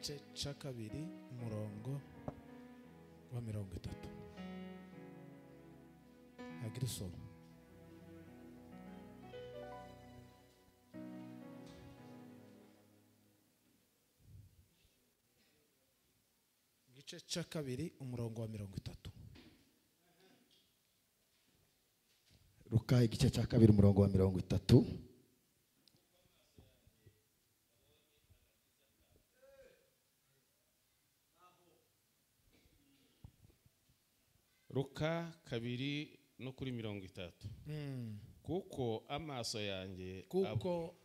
Igice cya kabiri umurongo wa 30. Hagira usoma. Igice cya kabiri umurongo wa 30. Luka igice cya kabiri umurongo wa 30. Luka 2 no kuri 30. Kuko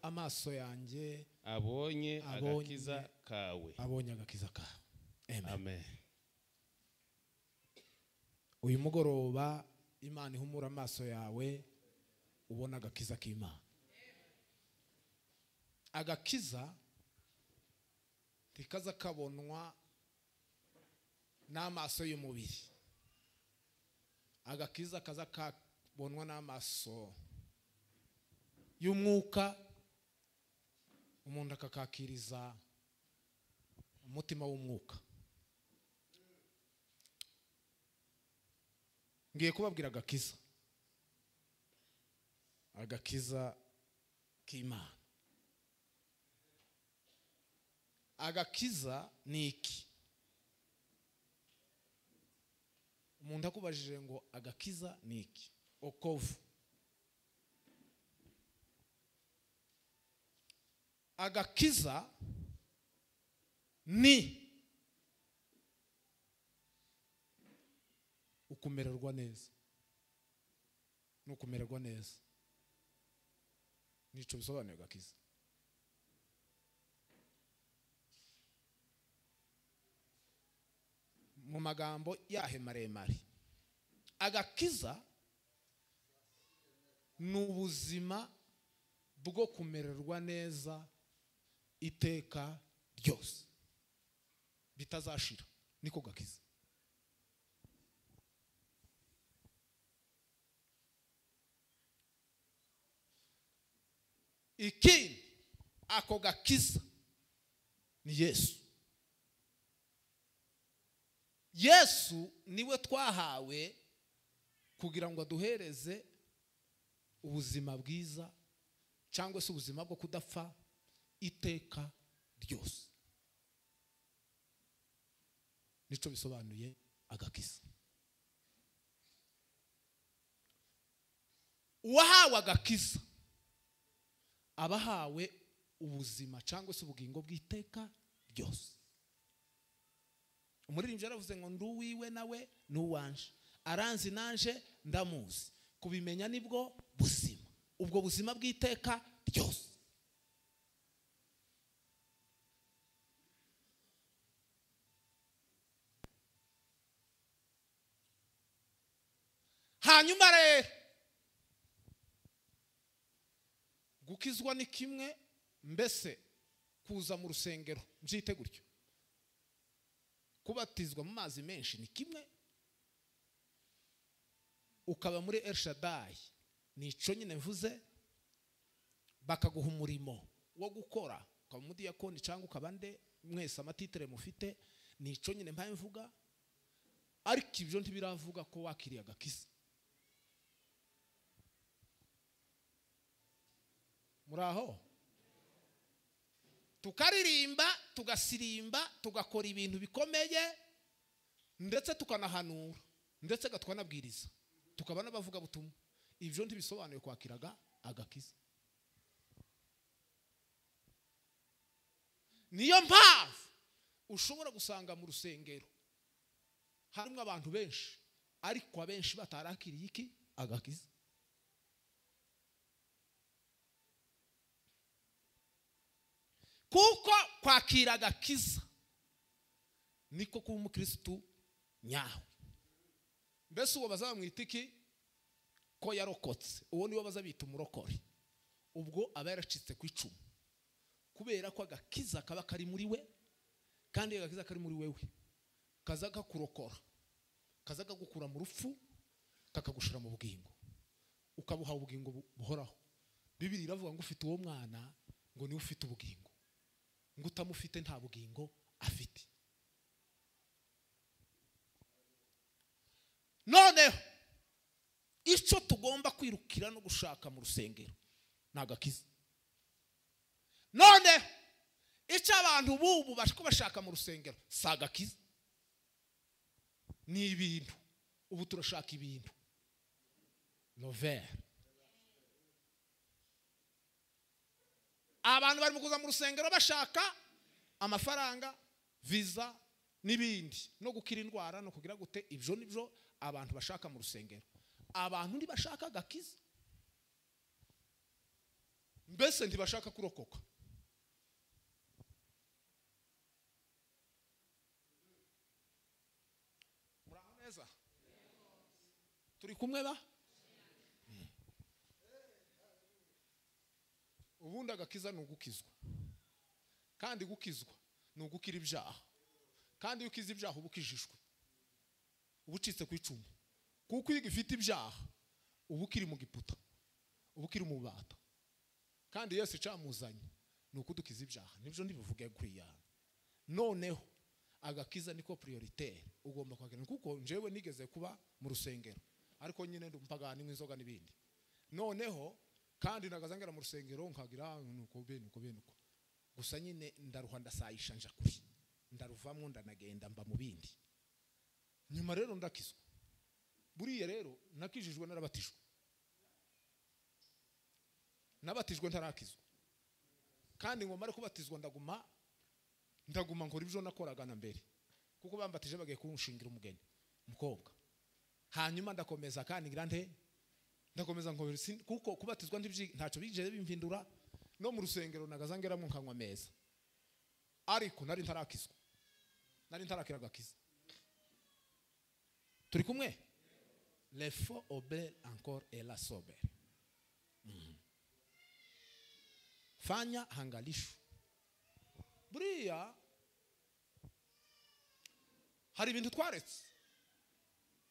amaso yanjye abonye agakiza kawe. Abonye agakiza kawe. Amen. Amen. Uyu mugoroba Imana ihumura amaso yawe ubona agakiza k'Imana. Agakiza tikaza kabonwa n'amaso y'umubiri. Agakiza kaza kabonwa n'amaso y'umwuka, umuntu akakakiriza umutima w'umwuka. Ngiye kubabwira agakiza. Agakiza k'Imana. Agakiza ni iki? Umuntu akubajije ngo agakiza ni iki? Okovu. Agakiza ni ukumererwa neza. Nukumererwa neza. Nico bisobanuye agakiza. Mu magambo yahe maremare, agakiza ni ubuzima bwo kumererwa neza iteka ryose bitazashira, niko gakiza. Ikindi ako gakiza ni Yesu. Yesu niwe twahawe kugira ngo aduhereze ubuzima bwiza cyangwa se ubuzima bwo kudapfa iteka ryose. Nico bisobanuye agakiza. Uwahawe agakiza abahawe ubuzima cyangwa se ubugingo bw'iteka ryose. Umuririmbyi yaravuze ngo nduwiwe nawe nuwanje, aranzi nanje ndamuzi, kubimenya nibwo buzima, ubwo buzima bw'iteka ryose. Hanyuma rero gukizwa ni kimwe, mbese kuza mu rusengero mbyite gutyo, kubatizwa mu mazi menshi ni kimwe, ukaba muri El Shaddai nico nyine mvuze, bakaguha umurimo wo gukora, ukaba umudiyakoni cyangwa ukaba nde, mwese amatitre mufite nico nyine mpaye mvuga, ariko ibyo ntibiravuga ko wakiriye agakiza. Muraho tukaririmba, tugasirimba, tugakora ibintu bikomeye, ndetse tukanahanura, ndetse gatwanabwiriza, tukaba n'abavuga butumwa. Ibyo ntibisobanuye kwakiraga agakiza. Niyo mpamvu ushobora gusanga mu rusengero harimo abantu benshi, ariko abenshi batarakiriye iki agakiza. Kuko kwakira agakiza niko kuba umukristu nyawe. Mbese uwo bazamwita iki? Ko yarokotse. Uwo niwe bazabita umurokore. Ubwo aba yaracitse ku icumu, kubera ko agakiza kaba kari muri we, kandi agakiza kari muri wewe kaza kakurokora, kaza kagukura mu rupfu kakagushira mu bugingo, ukabuha ubugingo buhoraho. Bibiliya iravuga ngo ufite uwo mwana ngo niwe ufite ubugingo, ngo utamufite nta bugingo afite. Noneho icyo tugomba kwirukira no gushaka mu rusengero ni agakiza. None icyo abantu bubu bashiko bashaka mu rusengero si agakiza, ni ibintu. Ubu turashaka ibintu nouvelle. Abantu bari kuza mu rusengero bashaka amafaranga, visa n'ibindi, no gukira indwara no kugira gute. Ibyo nibyo abantu bashaka mu rusengero. Abantu ntibashaka agakiza, mbese ntibashaka kurokoka. Muraho neza, turi kumwe ba? Ubundi agakiza ni ugukizwa, kandi gukizwa ni ugukira ibyaha, kandi iyo ukize ibyaha uba ukijijwe, uba ucitse ku icumu. Kuko iyo ugifite ibyaha uba ukiri mu giputa, uba ukiri mu bubata. Kandi Yesu icamuzanye ni ukudukiza ibyaha. Nibyo ndibuvuge kuri ya. Noneho agakiza niko prioritaire ugomba kwagera, kuko njewe nigeze kuba mu rusengero ariko nyine ndumpagana n'inzoga n'ibindi. Noneho kandi nagazangera mu rusengero nkagira nuko be nuko be nuko gusa nyine ndaruha ndasayisha nja kuri ndaruvamwo ndanagenda mba mu bindi. Nyuma rero ndakizwa. Buriya rero nakijijwe narabatijwe, nabatijwe ntarakizwa. Kandi ngo mare kubatizwa ndaguma nkora ibyo nakoraga na mbere, kuko bambatije bagiye kunshingira umugeni umukobwa. Hanyuma ndakomeza kandi ngira nte ndakomeza nkora, kuko kubatizwa ntacyo bigeze bimpindura. No mu rusengero nagazangeramo nkanywa meza, ariko nari ntarakizwa, nari ntarakira agakiza. Turi kumwe? Les faux obèrent encore et la sober. Fanya hangalisho. Buriya hari ibintu twaretse,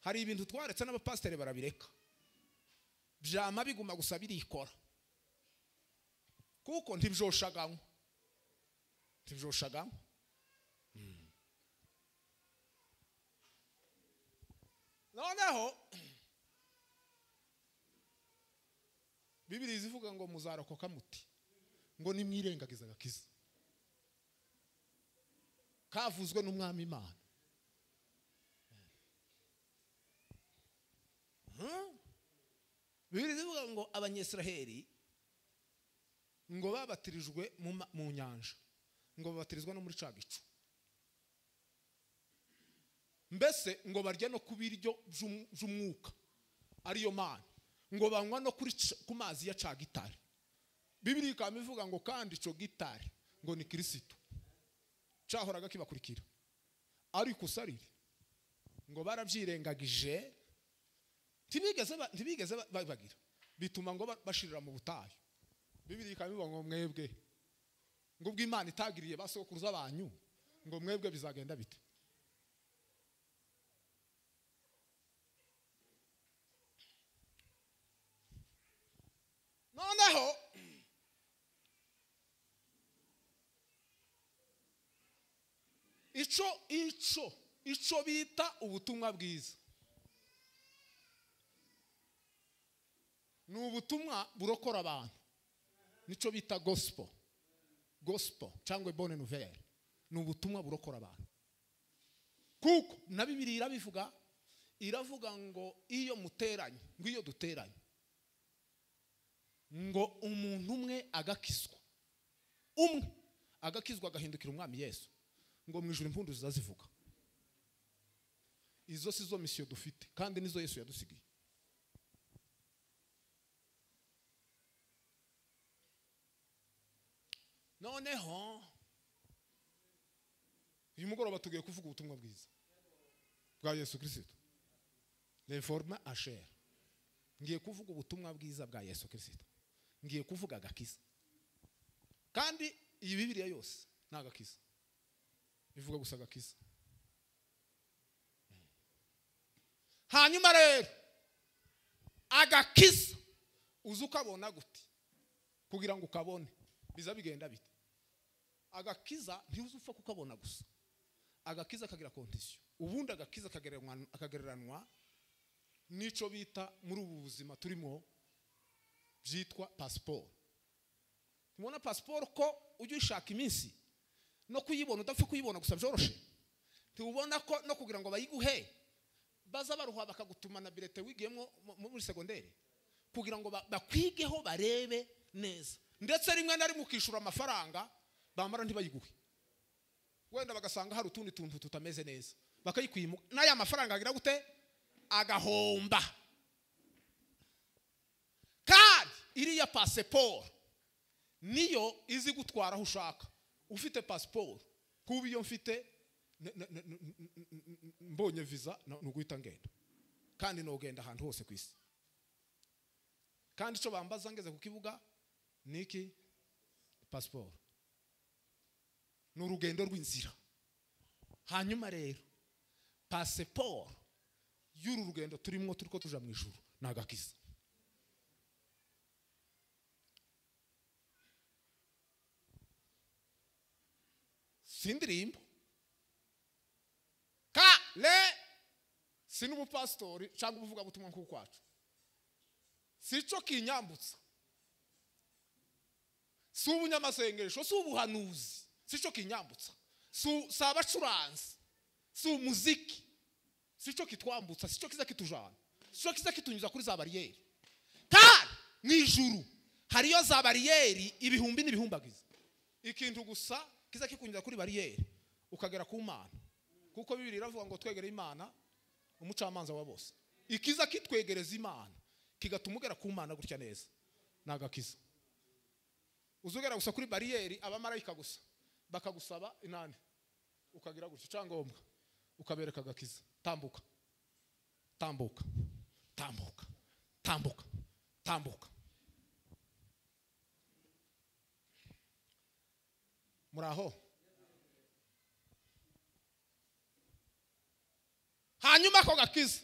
hari ibintu twaretse n'abapasiteri barabireka, byama biguma gusa birikora, kuko ntibyoshaganywa, ntibyoshaganywa. Noneho Bibiliya ivuga ngo muzarokoka muti ngo nimwirengagiza agakiza kavuzwe n'umwami Imana. Bibiliya ivuga ngo Abanyisiraheli ngo babatirijwe mu nyanja, ngo babatirizwa no muri ca gicu, mbese ngo barya no ku biryo by'umwuka ariyo mana, ngo banywa no ku mazi ya ca gitare. Bibiliya ikaba ivuga ngo kandi ico gitare ngo ni Kristo cahoraga kibakurikira, ariko sarire ngo barabyirengagije, ntibigeze babagira, bituma ngo bashirira mu butayu. Bibiliya ikaba ivuga ngo mwebwe ngo ubwo Imana itagiriye basokuruza banyu ngo mwebwe bizagenda bite? Noneho ico bita ubutumwa bwiza ni ubutumwa burokora abantu, nico bita gospel, gospel cyangwa bonne nouvelle, ni ubutumwa burokora abantu. Kuko na Bibiliya irabivuga, iravuga ngo iyo muteranye, ngo iyo duteranye, ngo umuntu umwe agakizwa, umwe agakizwa agahindukira umwami Yesu, ngo mu ijuru impundu zizazivuga. Izo si zo misiyo dufite, kandi nizo Yesu yadusigiye. Noneho uyu mugoroba tugiye kuvuga ubutumwa bwiza bwa Yesu Kristo, l'informe asher. Ngiye kuvuga ubutumwa bwiza bwa Yesu Kristo, ngiye kuvuga agakiza. Kandi iyi Bibiliya yose ni agakiza, ivuga gusa agakiza. Hanyuma rero agakiza uzi ukabona gute? Kugira ngo ukabone biza bigenda bite? Agakiza ntiuzi upfa kukabona gusa, Agakiza kagira condition. Ubundi agakiza kagereranwa nico bita muri ubu buzima turimo byitwa passport. Mubona passport ko ujya ushaka iminsi no kuyibona udapfa kuyibona gusa byoroshe. Tubona ko no kugira ngo bayiguhe baza baruha bakagutuma na bilete wigiyemo muri secondaire kugira ngo bakwigeho barebe neza. Ndetse rimwe na rimwe ukishura amafaranga bamara ntibayiguhe. Wenda bagasanga hari utundi tuntu tutameze neza bakayikwima n'aya mafaranga agira gute agahomba. Kandi iriya passport niyo izi gutwara aho ushaka. Ufite passport kuba iyo mfite mbonye visa nuguhita ngenda, kandi nogenda ahantu hose ku isi. Kandi ico bambaza ngeze ku kibuga niki passport. Ni urugendo rw'inzira. Hanyuma rero passport y'uru rugendo turimo turiko tuja mu ijuru nagakiza. Sindirimbo ka le sinubupastori cyangwa ubuvuga butumwa nkuko kwacu sico kinyambutsa, si ubunyamasengesho, si ubuhanuzi, sico kinyambutsa, si abacuranzi, si umuziki, sico kitwambutsa, sico kiza kitujana, sico kiza kitunyuza kuri za bariyeri. Kandi mu ijuru hariyo za bariyeri ibihumbi n'ibihumbagiza. Ikintu gusa kiza kikunyuza kuri bariyeri ukagera ku Mana, kuko Bibiliya iravuga ngo twegere Imana umucamanza wa bose. Ikiza kitwegereza Imana kigatuma ugera ku Mana gutya neza nagakiza. Uzugera gusa kuri bariyeri abamarayika gusa bakagusaba inani ukagira gutya cyangombwa ukabereka agakiza. Tambuka tambuka tambuka tambuka tambuka. Muraho. Hanyuma ako gakiza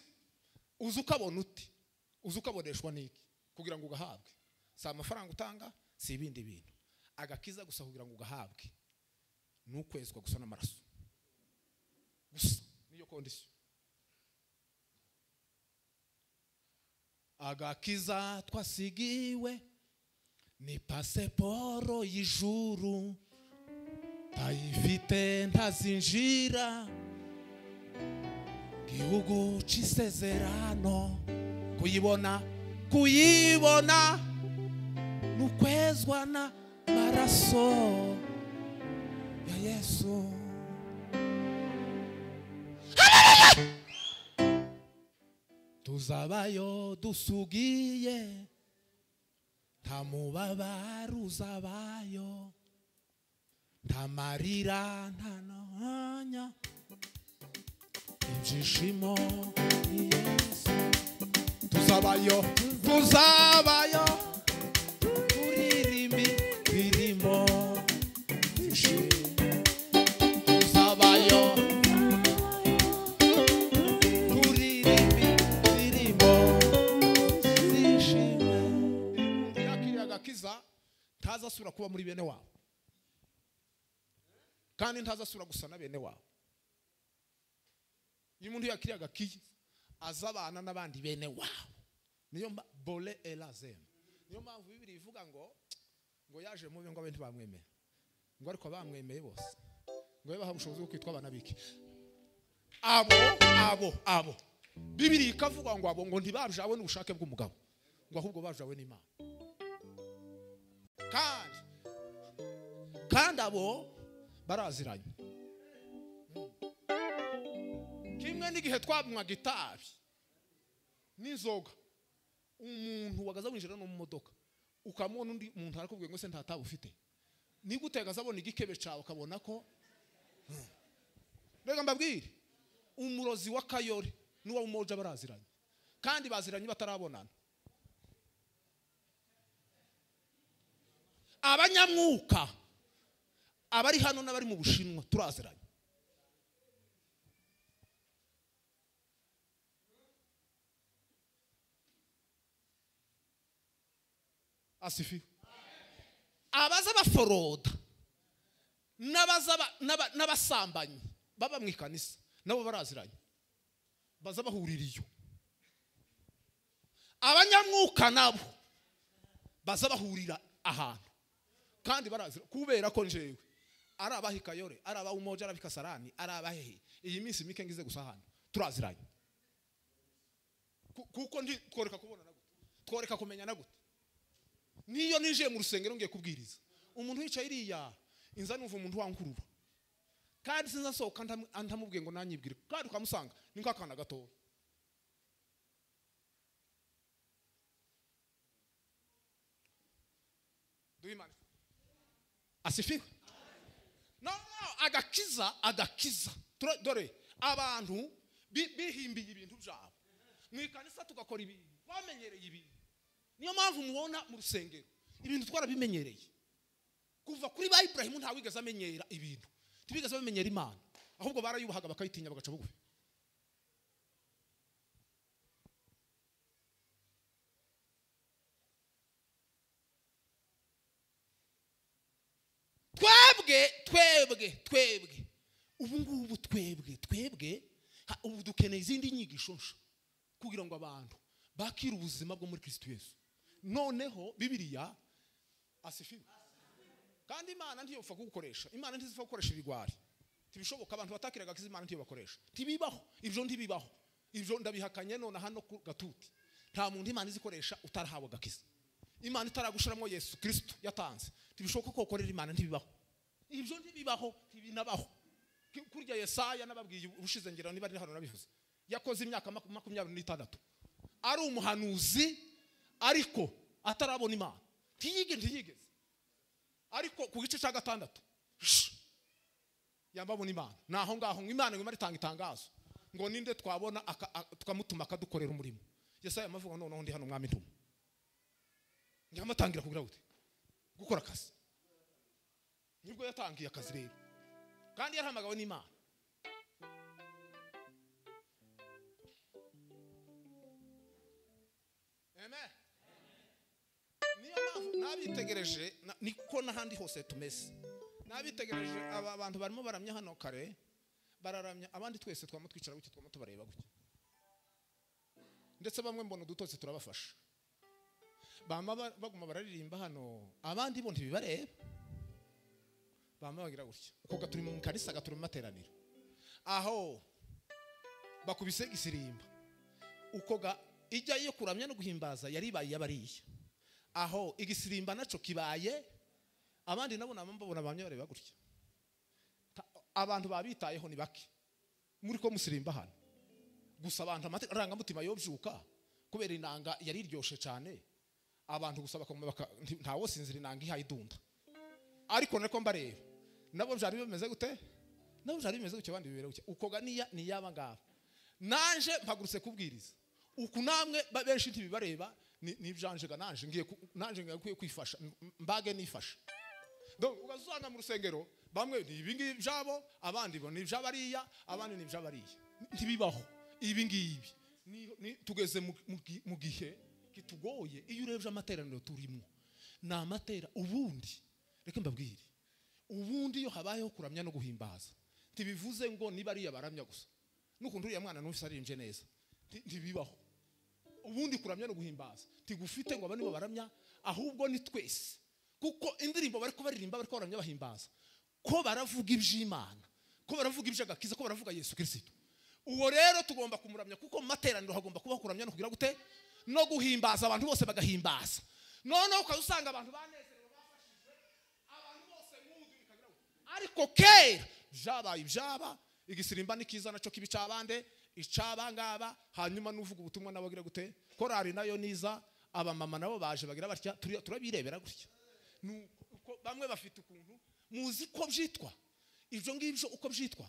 uza ukabona uti, uza ukaboneshwa niki kugira ngo ugahabwe? Si amafaranga utanga, si ibindi bintu. Agakiza gusa kugira ngo ugahabwe nukwezwa gusa n'amaraso gusa, niyo condition. Agakiza twasigiwe ni pasiporo y'ijuru, tayifite ntazinjira gihugu c'isezerano. Kuyibona kuyibona nukwezwa na maraso ya Yesu. Tuzabayo dusugiye, nta mubabaro uzabayo, nta marira nta n'anya, ibyishimo ni Yesu. Tuzabayo tuzabayo turirimbi birimo tuzabayo turirimbi birimo zishimwe. Umuntu yakiriye agakiza ntazasubira kuba muri bene wabo, kandi ntazasubira gusa na bene wabo. Iyo umuntu yakiriye agakiza azabana n'abandi bene wabo. Niyo bole elazem. Niyo mpamvu Bibiliya ivuga ngo yaje mu ngo abantu bamwemeye, ngo ariko bamwemeye bose ngo baha ubushobozi bwo kwitwa abana biki. Abo abo abo Bibiliya ikavuga ngo abo ngo ntibabjawe n'ubushake bw'umugabo, ngo ahubwo babjawe n'Imana. Kandi abo baraziranye. Kimwe n'igihe twabnywaga itabi n'inzoga, umuntu wagaza winjira no mu modoka ukamubona undi muntu arakubwiye ngo se nta tabu ufite, ni gute yagaza abona igikebe cawe ukabona ko? Reka mbabwire, umurozi wa Kayore n'uwa Umoja baraziranye, kandi baziranye batarabonana. Abanyamwuka abari hano n'abari mu Bushinwa turaziranye. Asifi. Abaza baforoda n'abasambanyi baba mu ikanisa nabo baraziranye, baza bahurira iyo. Abanyamwuka nabo baza bahurira ahantu kandi barazira, kubera ko njewe ari abahikayore, ari abawumoja, ari abikasarani, ari abahehe, iyi minsi mike ngize gusa hano turaziranye. Kuko ndi tworeka kubona na gute, tworeka kumenya na gute. Niyo ninjiye mu rusengero ngiye kubwiriza, umuntu yicaye iriya inza numva umuntu wankurura, kandi sinzasohoka ntamubwiye ngo nanyibwire, kandi ukamusanga ni nk'akana gatoya. Duhimana asifiwe. No, agakiza. Dore abantu bihimbiye ibintu byabo mu ikanisa, tugakora ibintu twamenyereye ibintu. Niyo mpamvu mubona mu rusengero ibintu twarabimenyereye. Kuva kuri ba Ibrahimu ntawigeze amenyera ibintu, ntibigeze bamenyera Imana, ahubwo barayubahaga bakayitinya bagaca bugufi. Twebwe ubu ngubu twebwe ubu dukeneye izindi nyigisho nsha kugira ngo abantu bakire ubuzima bwo muri Kristo Yesu. Noneho Bibiliya asifiwe. Kandi Imana ntiyopfa kugukoresha, Imana ntizipfa gukoresha ibigwari, ntibishoboka. Abantu batakiraga kiza Imana ntiyo bakoresha, ntibibaho ibyo, ntibibaho ibyo, ndabihakanye none hano ku gatuti. Nta muntu Imana izikoresha utarahawe gakiza, Imana itaragushiramwo Yesu Kristo yatanze, ntibishoboka ko ukorera Imana, ntibibaho ibyo, ntibibaho, ntibinabaho. Kurya Yesaya nababwiye ubushize, ngira niba ari hano nabivuze, yakoze imyaka 26 ari umuhanuzi, ariko atarabona Imana, ntiyigeze. Ariko ku gice cya 6 yambabona Imana. Naho ngaho Imana ngo iritanga itangazo ngo ninde twabona tukamutuma akadukorera umurimo. Yesaya amavuga noneho ndi hano mwami ntuma, nyamatangira kugira gute gukora akazi. Nibwo yatangiye akazi rero, kandi yarahamagawe n'Imana. Amen. Niyo mpamvu nabitegereje, niko n'ahandi hose tumeze. Nabitegereje aba bantu barimo baramya hano kare, bararamya, abandi twese twama twicara gutya, twama tubareba gutya, ndetse bamwe mbona udutotsi turabafasha, bama baguma bararirimba hano, abandi bo ntibibareba, bama bagira gutya. Uko gaturi mu kanisa, gaturi mu materaniro, aho bakubise isirimba, uko ga ijya yo kuramya no guhimbaza yaribaye yabariye, aho igisirimba naco kibaye, abandi nabo nabambabona bamye bareba gutya. Abantu babitayeho ni bake muri ko musirimba hano gusa. Abantu amarangamutima yobyuka kubera inanga yari iryoshe cyane, abantu gusa bakoma ntawo sinzira inanga ihaye idunda. Ariko nako mbareba nabo byari bimeze gute, nabo byari bimeze gutya, abandi bibera gutya. Uko ganiya ni yaba ngaba nanje mpagurutse kubwiriza uku, namwe benshi ntibibareba, ni byanje ga nanje ngiye nanje ngiye kwifasha, mbage nifasha. Donc ugazana mu rusengero bamwe ni ibi ngibi byabo, abandi bo ni iby'abariya, abandi ni iby'abariya. Ntibibaho ibi ngibi. Ni tugeze mu gihe kitugoye. Iyo urebye amateraniro turimo ni amatera ubundi, reka mbabwire, ubundi iyo habayeho kuramya no guhimbaza ntibivuze ngo niba ariya baramya gusa, n'ukuntu uriya mwana numvise aririmbye neza, ntibibaho. Ubundi kuramya no guhimbaza ntigufite ngo abandi baramya, ahubwo ni twese, kuko indirimbo bari kubaririmba bari kuramya bahimbaza, ko baravuga iby'Imana, ko baravuga iby'agakiza, ko baravuga Yesu Kristo. Uwo rero tugomba kumuramya, kuko mu materaniro hagomba kubaho kuramya no kugira gute no guhimbaza, abantu bose bagahimbaza. Noneho ukazusanga abantu banezerewe, bafashijwe, abantu bose mudu ikagira gute. Ariko kera byabaye ibyaba, igisirimba nikiza naco kibi cabande icabangaba, hanyuma nuvuga ubutumwa nabagira gute, korari nayo niza, abamama nabo baje bagira batya, turabirebera gutya. Nuko bamwe bafite ukuntu muzi ko byitwa ibyo ngibyo, uko byitwa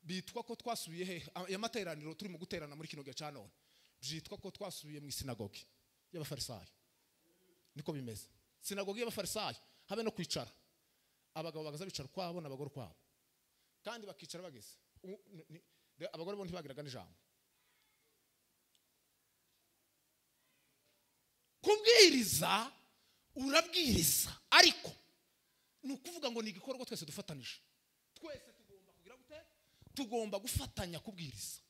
bitwa ko twasubiye he ya materaniro turi mu guterana muri kino gihe ca none, byitwa ko twasubiye mu sinagoge y'abafarisayo. Niko bimeze, sinagoge y'abafarisayo habe no kwicara, abagabo bagaza bicara kwabo n'abagore kwabo, kandi bakicara bageze abagore bo ntibagiraga n'ijambo. Kubwiriza urabwiriza, ariko ni ukuvuga ngo ni igikorwa twese dufatanije, twese tugomba kugira gute, Tugomba gufatanya kubwiriza,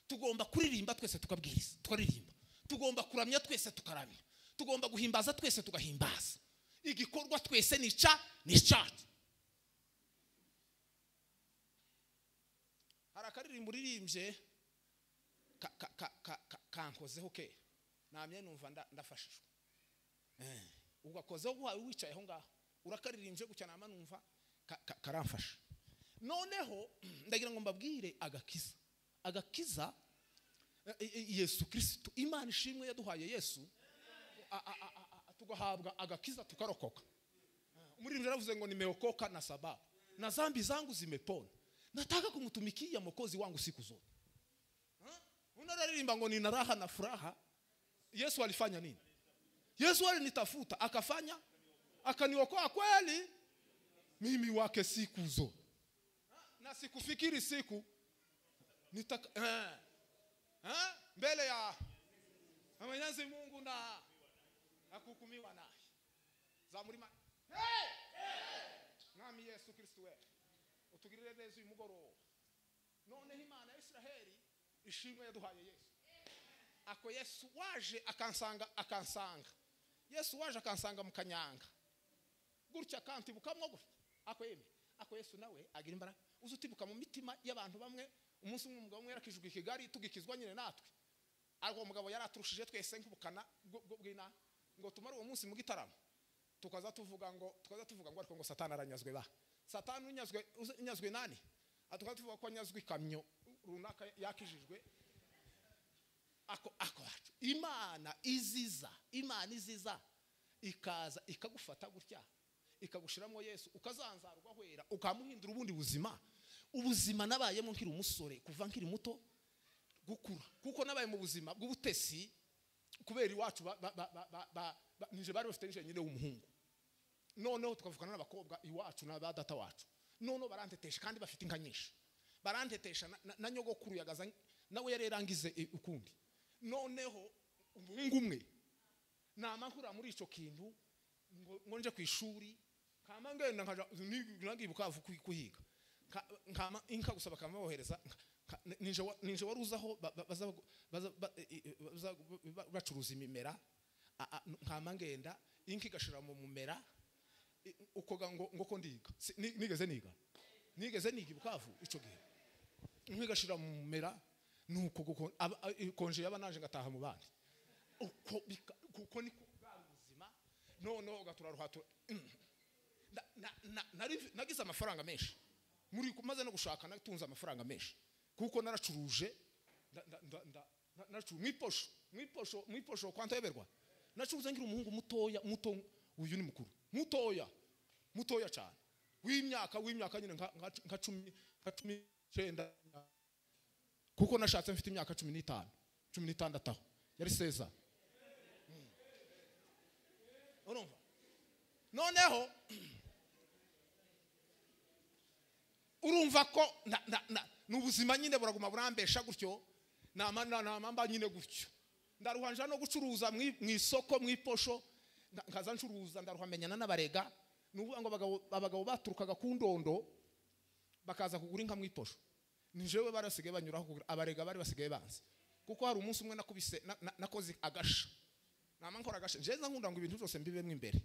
tugomba kuririmba twese tukabwiriza tukaririmba, tugomba kuramya twese tukaramya, tugomba guhimbaza twese tugahimbaza. Igikorwa twese ni cyacu. Hari akaririmbo uririmbye kankozeho kera, namye numva ndafashijwe. Ugakozeho wicaye aho ngaho urakaririmbye gutya, nama numva karamfasha. Noneho ndagira ngo mbabwire agakiza. Agakiza Yesu Kristo, Imana ishimwe yaduhaye Yesu, tugahabwa agakiza tukarokoka. Umuririmbyi yaravuze ngo nimeokoka na sababu na zambi zangu zimepona, nataka kumtumikia Mwokozi wangu siku zote. Unaririmba ngo nina raha na furaha. Yesu alifanya nini? Yesu alinitafuta akafanya, akaniokoa kweli, mimi wake siku zote, na sikufikiri siku nitaka mbele ya Mwenyezi Mungu na akuhukumiwa naye. Zamurima. Hey! Mwami Yesu Kristo we, utugirire neza uyu mugoroba. Noneho Imana ya Israheli ishimwe yaduhaye Yesu. Ako Yesu waje akansanga. Yesu waje akansanga mu kanyanga. Gutya kantibukamwo gutya. Ako yeme. Ako Yesu nawe agira imbaraga. Uzutibuka mu mitima y'abantu bamwe. Umunsi umwe umugabo umwe yarakijwe i Kigali tugikizwa nyine natwe. Ariko umugabo yaraturushije twese nk'ubukana bw'ina ngo tumare uwo munsi mu gitaramo. Tukaza tuvuga ngo ariko ngo Satani aranyazwe ba. Satani unyazwe nani? Atukaza tuvuga ko anyazwe ikamyo runaka yakijijwe. Ako wacu. Imana iziza ikaza ikagufata gutya, ikagushiramo Yesu, ukazanzarwa hwera, ukamuhindura ubundi buzima. Ubuzima nabayemo nkiri umusore kuva nkiri muto gukura, kuko nabaye mu buzima bw'ubutesi kubera iwacu nije bari bafite nije nyine w'umuhungu. Noneho tukavukana n'abakobwa iwacu na ba data wacu. Noneho barantetesha kandi bafite inka nyinshi. Barantetesha na nyogokuru yagaza nawe yarerangize ukundi. Noneho umuhungu umwe namakura muri ico kintu ngo nje kwishuri kama ngenda nkaja ngibukavu kuhiga nkama inka gusa bakamubohereza. Ninje waruzaho baza bacuruza imimera, nkama ngenda inka igashira mu mumera ukoga ngo ko ndiga. Nigeze niga Bukavu ico gihe, inka igashira mu mumera nuko konje yaba naje ngataha mu bandi uko kuko niko bwa buzima. Noneho gaturaruhatura nagize amafaranga menshi muri maze no gushaka natunze amafaranga menshi kuko naracuruje mwiposho kwanto yeberwa nacuruza ngira umuhungu mutoya muto, uyu ni mukuru mutoya cyane w'imyaka nyine nka 19, kuko nashatse mfite imyaka 15 16 aho yari seza. Urumva? Noneho urumva ko n'ubuzima nyine buraguma burambesha gutyo, namamba nyine gutyo. Ndaruhanja no gucuruza mu isoko mu iposho, nkaza ncuruza ndaruhamenyana n'abarega. Nuvuga ngo abagabo baturukaga ku ndondo bakaza kugura inka mu iposho. Nijewe barasigaye banyuraho kugura, abarega bari basigaye banze. Kuko hari umunsi umwe nakubise nakoze agasha. Nama nkora agasha. Nje nkunda ngo ibintu byose mbibemwe imbere.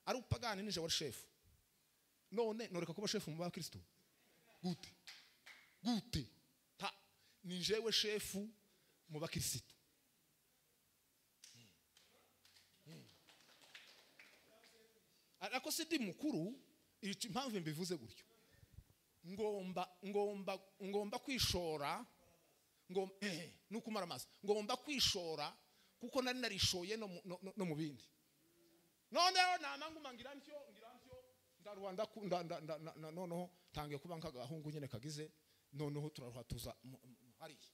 Ari upagani nije wari chef. None noreka kuba chef mu ba Kristo. Gute? Ta nijewe chef mu ba Kristo. Ariko sidi mukuru impamvu mbivuze gutyo. Ngomba kwishora nukumara amaso. Ngomba kwishora kuko nari narishoye no mu bindi. Noneho namanguma ngira ntyo ndaruhanda noneho tangiye kuba nk'agahungu nyene kagize. Noneho turaruhatuza hariya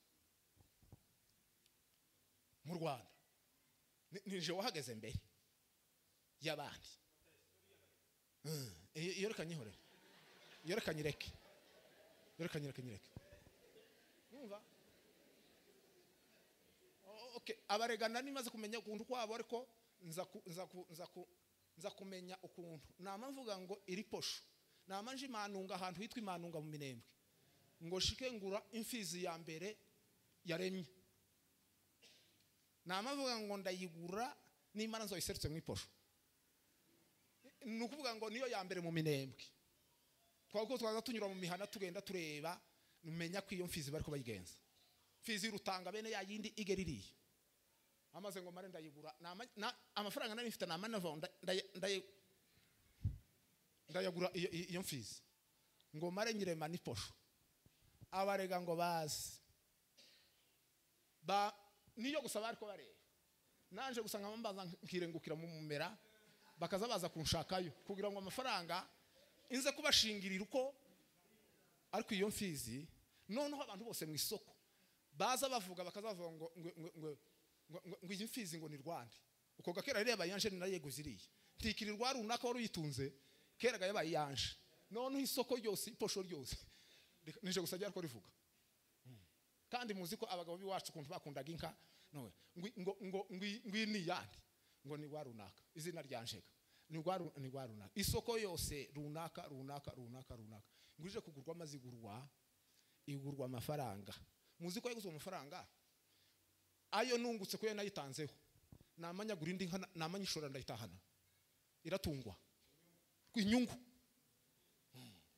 mu Rwanda. Nije wahageze mbere y'abandi. Iyo reka nyihorere, iyo reka nyireke, Numva? Okay, abaregana nimaze kumenya ukuntu kwabo, ariko nza kumenya ukuntu. Nama mvuga ngo iri posho. Nama nje imanunga ahantu hitwa imanunga mu Minembwe. Ngo shike ngura imfizi ya mbere yaremye. Namavuga ngo ndayigura nimara nzoyiserutse mu iposho. Nukuvuga ngo niyo ya mbere mu Minembwe. Twako twaza tunyura mu mihana tugenda tureba numenya ko iyo mfizi bariko bayigenza. Mfizi rutanga bene ya yindi igeririye. Amaze ngo mare ndayigura na amafaranga nari mfite namana ndayagura iyo mfizi. Ngo mare nyirema n'iposho. Abarega ngo bazi. Ba niyo gusa bariko bareba. Nanje gusa nkambaza nkirengukira mu mumera bakaza baza kunshakayo kugira ngo amafaranga inze kubashingirira uko ariko iyo mfizi. Noneho abantu bose mu isoko baza bavuga bakazavuga ngo ngo ngo iyi mfizi ngo ni Rwanda. Uko gakera reba yanje narayeguziriye ntikirirwa runaka wari uyitunze keraga yabaye yanje. Noneho isoko ryose iposho ryose nije gusa ryariko rivuga. Kandi muzi ko abagabo biwacu kuntu bakundaga inka nowe ngo ngo ngo ni yandi ngo ni rwa runaka izina ryanjega ni rwa runaka isoko yose runaka runaka runaka runaka nguje kugurwa amazigurwa igurwa amafaranga. Muzi ko yaguzwe amafaranga ayo nungutse ko nayitanzeho namanyagura indi nka namanyishora ndayitahana iratungwa inyungu.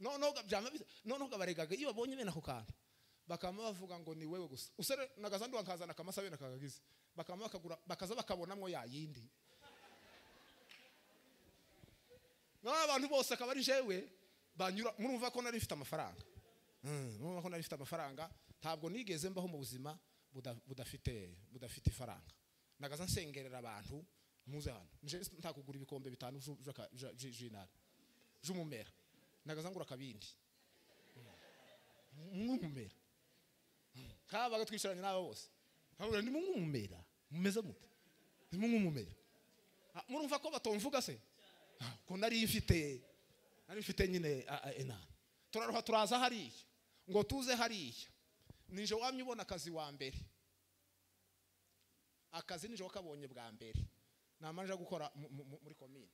Noneho gabaregaga iyo babonye bene ako kantu bakama bavuga ngo ni wewe gusa usere nagazandi wankazana kamasa bene kagagize bakama bakagura bakaza bakabonamwo ya yindi. No abantu bose akaba ari jewe banyura. Murumva ko nari mfite amafaranga. Murumva ko nari mfite amafaranga. Ntabwo nigeze mbaho mu buzima budafite ifaranga. Nagaza nsengerera abantu muze hano nje ntakugura ibikombe bitanu jinara jumumera. Nagaza ngura kabindi mwumumera. Kabaga twicaranye nabo bose nkabura ndi mwumumera mumeze mute ndi mwumumera. Murumva ko batomvuga se ko nari mfite nyine enana. Turaruha turaza hariya ngo tuze hariya nije wamye ubona akazi wa mbere. Akazi nije wakabonye bwa mbere namanje gukora muri commune.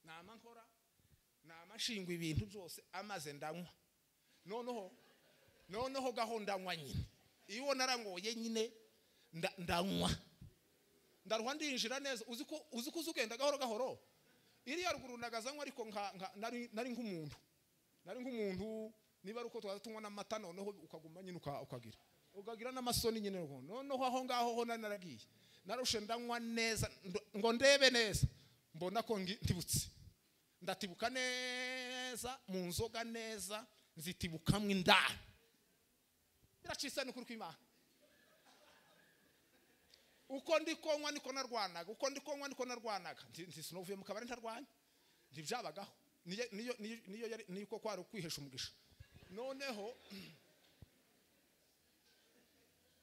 Nama nkora namashingwa ibintu byose amaze ndanywa. Noneho gaho ndanywa nyine iyo narangoye nyine ndanywa ndaruha ndinjira neza. Uzi ko uzugenda gahoro gahoro iri yaruguru nagazanywa ariko nka nari nk'umuntu niba ari uko twaza tunywa n'amata noneho ukaguma nyine ukagira n'amasoni nyine. Noneho aho ngaho ho naragiye narushe ndanywa neza ngo ndebe neza mbona ko ntibutse ndatibuka neza mu nzoga neza nzitibukamwe indani biracisa n'ukuri kw'Imana. Uko ndikonywa niko narwanaga uko ndikonywa niko narwanaga nti sinovuye mu kabari ntarwanya ntibyabagaho niyo niyo yari niko kwari kwihesha umugisha. Noneho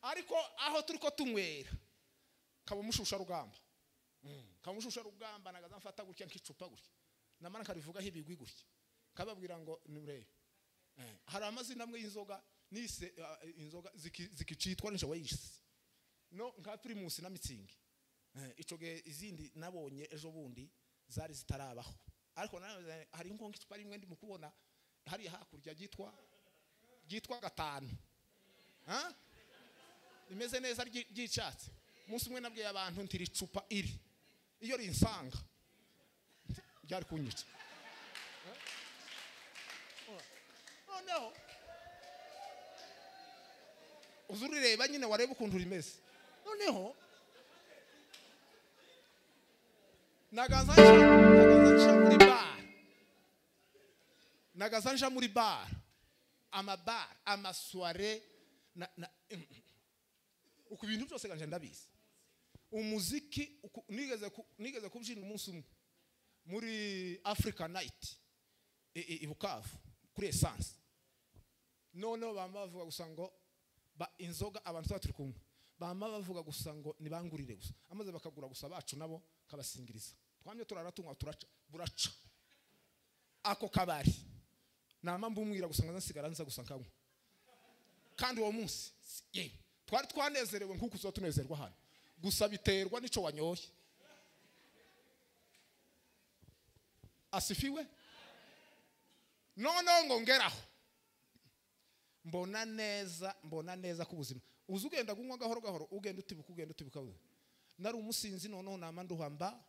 ariko aho turiko tunywera kaba umushusha rugamba kamushusha rugamba nagaza mfata gutya nkicupa gutya namara nkarivuga hibigwi gutya kababwira ngo nimurebe. Hari amazina amwe y'inzoga nise inzoga zikicitwa nije wayise no nka Primus na Mitsingi. Ico ge izindi nabonye ejo bundi zari zitarabaho ariko hari inkongi icupa rimwe ndi mukubona hari hakurya ryitwa gatanu rimeze neza ry'icatsi. Umunsi umwe nabwiye abantu nti ricupa iri iyo rinsanga ryari kunyica. Noneho uzurireba nyine wareba ukuntu rimeze. Noneho nagaza nja muri bar amabar amasoire na uku bintu byose ganje ndabizi. Umuziki nigeze kubyina umunsi umwe muri Africa Night i Bukavu kuri essence. Noneho bama bavuga gusa ngo ba inzoga abantu turi kumwe bama bavuga gusa ngo nibangurire gusa amaze bakagura gusa bacu nabo kabasingiriza. Twamye turaratunywa turaca buraca ako kabari nama mbumwira gusa nsigara nza gusa nkanywa. Kandi uwo munsi twari twanezerewe nkuko uzo tunezerwa hano gusa biterwa nico wanyoye. Asifiwe. Noneho ngo ngeraho mbona neza ko ubuzima uza ugenda kunywa gahoro gahoro, ugenda utibuka. Nari umusinzi, noneho nama nduhamba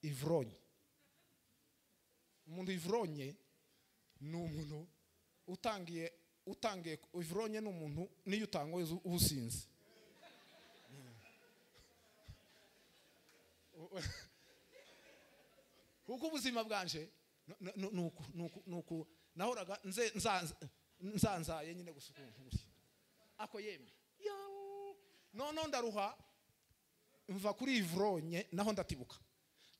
ivronye. Umuntu ivronye ni umuntu utangiye ivronye, ni umuntu niyo utangoye ubusinzi. Kuko ubuzima bwanje nuku nahoraga nzanzaye nyine gusa ukuntu gutya ako yeme noneho ndaruha mva kuri ivronye, naho ndatibuka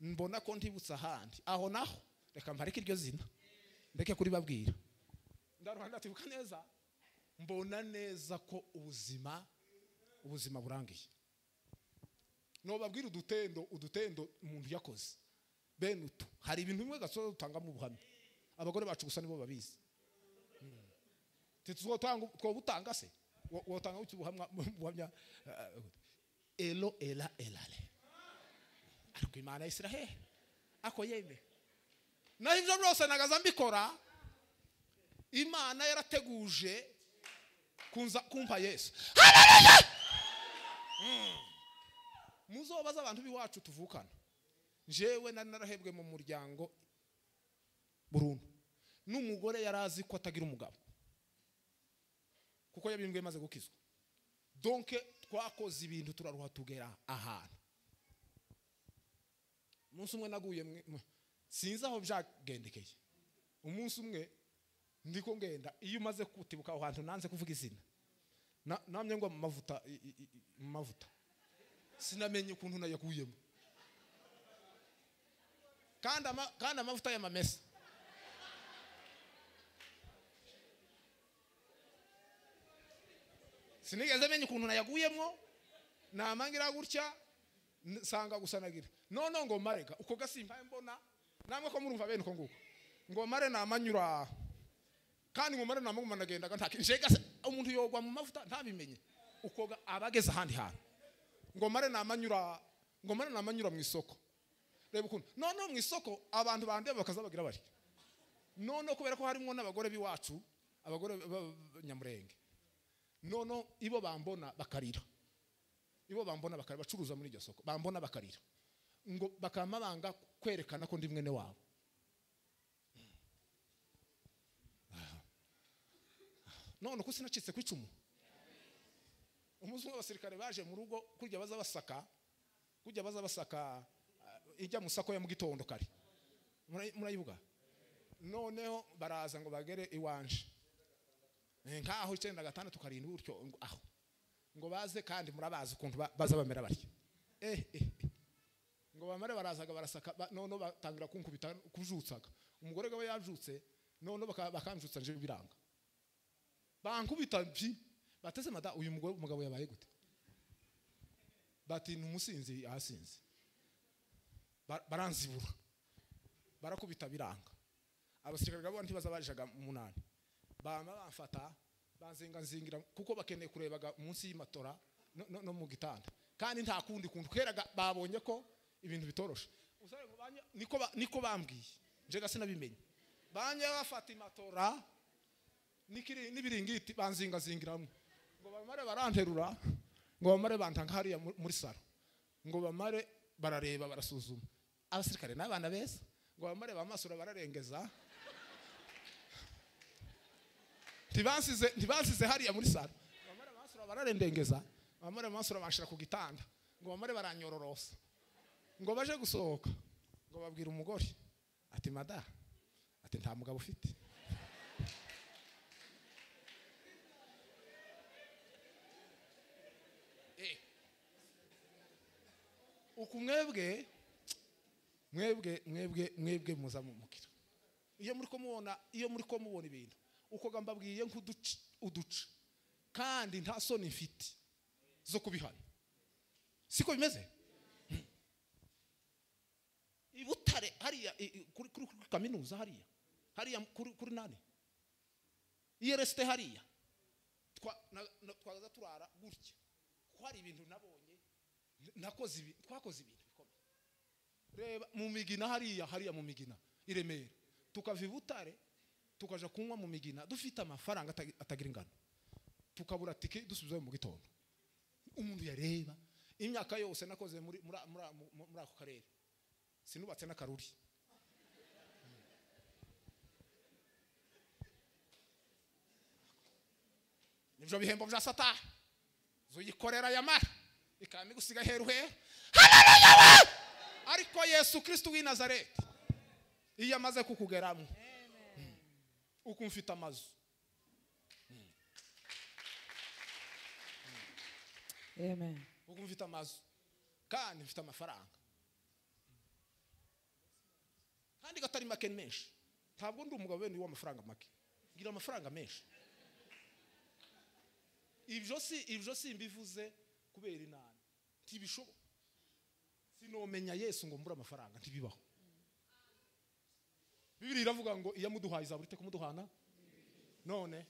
mbona ko ntibutse ahandi aho naho reka mpareke iryo zina ndeke kuri babwira. Ndaruha ndatibuka neza, mbona neza ko ubuzima burangiye. No babwira udutendo umuntu yakoze bene utu. Hari ibintu bimwe gasoza dutangamo ubuhamya, abagore bacu gusa nibo babizi. Twobutanga se wotanga ubuhamya elo ela elale ariko Imana ya Israel ako yeme. Naho ibyo byose nagaza mbikora, Imana yarateguje kunza kumpa Yesu. Haleluya! Muzobaza abantu biwacu tuvukana. Jewe nari narahebwe mu muryango burundu, n'umugore yarazi ko atagira umugabo kuko yabimbwe maze gukizwa. Donc twakoze ibintu turaruha tugera ahantu. Umunsi umwe naguye, sinzi aho byagendekeye. Umunsi umwe ndiko ngenda, iyo umaze kutibuka aho hantu nanze kuvuga izina, namye ngo mu mavuta sinamenye ukuntu nayakuyemo. Kandi amavuta y'amamesa. Sinigeze menye ukuntu nayaguyemo, namangira gutya nsanga gusanagira. None ngo marega uko gasimba mbona namwe ko murumva bene uko nguko. Ngo mare namanyura kandi ngo mare namaguma nagendaga nta njega umuntu yogwa mu mavuta ntabimenye uko abageze ahandi hantu. Ngo mare namanyura, ngo mare namanyura mu isoko. Reba ukuntu none mu isoko abantu bandeba bakazabagira bari. None kubera ko harimo n'abagore biwacu, abagore Nyamurenge. None ibo bambona bakarira. Ibo bambona bakarira bacuruza muri iryo soko, bambona bakarira. Ngo bakama banga kwerekana ko ndi mwene wabo. None ko sinacitse ku icumu. Umunsi umwe abasirikare baje mu rugo kurya baza basaka ijya musako ya mu gitondo kare. Murayibuga. Noneho baraza ngo bagere iwanje. Nkaho 96 7 gutyo aho. Ngo baze kandi murabazi ukuntu baza bamera bari. Ngo bamare barazaga barasaka, none batangira kunkubita kujutsaga. Umugore gawe yajutse, none bakamjutsa nje biranga. Bankubita mpi bateze mada uyu mugabo yabaye gute? Bati numusinzi asinzi. Baranzibura. Barakubita biranga. Abasirikare gabo ntibaza bajaga 8. Bama bamfata banzinga nzingira kuko bakeneye kurebaga munsi y'imatora no mu gitanda. Kandi nta kundi kuntu keraga babonye ko ibintu bitoroshe. Usabe ngo banye niko bambwiye. Njega sinabimenye. Banye bafata imatora nikiri nibiringiti banzinga zingiramo. Ngo bamare baranterura, ngo bamare bantanga hariya muri saro. Ngo bamare barareba barasuzuma. Abasirikare n'abana beza, ngo bamare bamasura bararengeza. Ntibansize hariya muri saro. Bamare bamasura bararendengeza, bamare bamasura banshira ku gitanda. Ngo bamare baranyororosa. Ngo baje gusohoka, ngo babwira umugore ati mada, ati nta mugabo ufite. Uku mwebwe muza mumukira. Iyo muri ko mubona ibintu uko gambabwiye nk'uduce kandi nta soni mfite zo kubihana. Siko bimeze? Ibutare hariya kuri kaminuza hariya kuri nani IRST hariya twagaza turara gutya ko hari ibintu nabonye nakoze ibi twakoze ibintu bikomeye. Reba mu migina hariya mu migina i Remera tukava ibutare Tukaja kunywa mu migina dufite amafaranga atagira ingano, tukabura tike dusubizayo mu gitondo. Umuntu yareba imyaka yose nakoze muri ako karere, sinubatse n'akaruri. Nibyo bihembo bya Satani zuyikorera yamara ikami gusiga heru heru. Haleluya! Ariko Yesu Kristo w'i Nazareti iyo amaze kukugeramo ukumfita amazu. Amen. Ukumfita amazu kandi mfite amafaranga kandi gatari make menshi. Ntabwo ndi umugabo wene w'amafaranga make, ngira amafaranga menshi. Ibyo si mbivuze kubera inani, ntibishoboka. Sinomenya Yesu ngo mbura amafaranga, ntibibaho. Bibiri iravuga ngo iyo muduhaye izaburite kumuduhana. None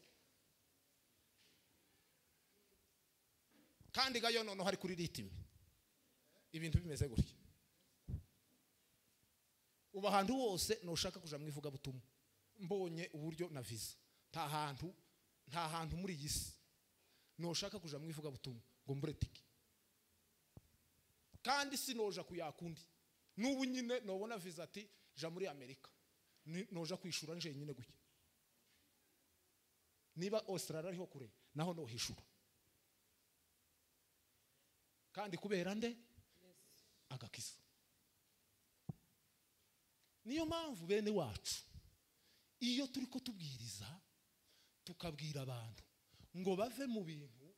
kandi gayo none hari kuri ritime ibintu bimeze gutya. Uba ahantu hose nushaka kuja mu ivuga butumwa, mbonye uburyo na visa, nta hantu muri iyi si nushaka kuja mu ivuga butumwa ngo mbure tike. Kandi sinoja kuyakundi. Nubu nyine nobona visa ati ja muri Amerika, noja kwishura nje nyine gutya. Niba Australia ariho kure naho no hishura. Kandi kubera nde agakiza. Niyo mpamvu bene wacu iyo turiko tubwiriza tukabwira abantu ngo bave mu bintu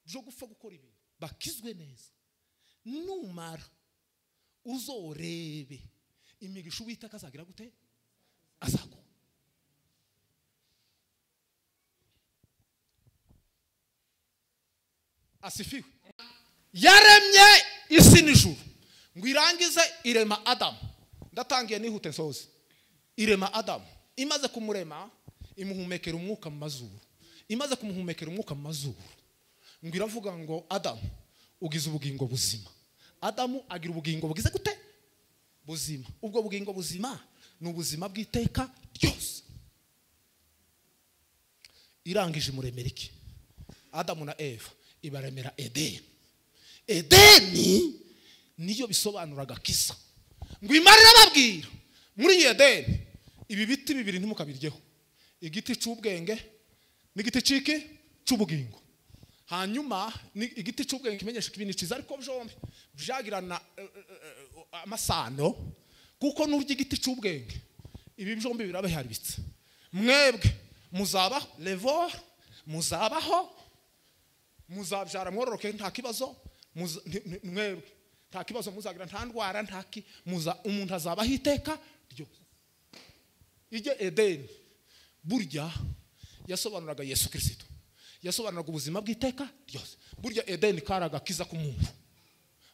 byo gupfa gukora ibintu bakizwe neza, numara uzorebe imigisha Uwiteka azagira gute azaguha. Asifiwe. Yaremye isi n'ijuru ngo irangize irema Adamu. Ndatangiye nihute nsoze. Irema Adamu, imaze kumurema imuhumekera umwuka mu mazuru. Imaze kumuhumekera umwuka mu mazuru ngo iravuga ngo Adamu ugize ubugingo buzima. Adamu agira ubugingo bugize gute? Buzima. Ubwo bugingo buzima ni ubuzima bw'iteka ryose. Irangije imuremera iki? Adamu na Eva ibaremera Edeni. Edeni niyo bisobanura agakiza. Ngo Imana irababwira muri iyi Edeni ibi biti bibiri ntimukabiryeho, igiti cy'ubwenge n'igiti ciki cy'ubugingo. Hanyuma igiti cy'ubwenge kimenyesha ibintu cyiza, ariko byombi byagirana amasano, kuko n'urya igiti cy'ubwenge ibi byombi birabiharibitse. Mwebwe muzaba levor, muzabaho, muzabyara mwororoke nta kibazo, mwebwe nta kibazo muzagira, nta ndwara, nta ki, muza umuntu azabaho iteka ryose. Ijye Edeni burya yasobanuraga Yesu Kristo, yasobanuraga ubuzima bw'iteka ryose. Burya Edeni karaga kiza ku muntu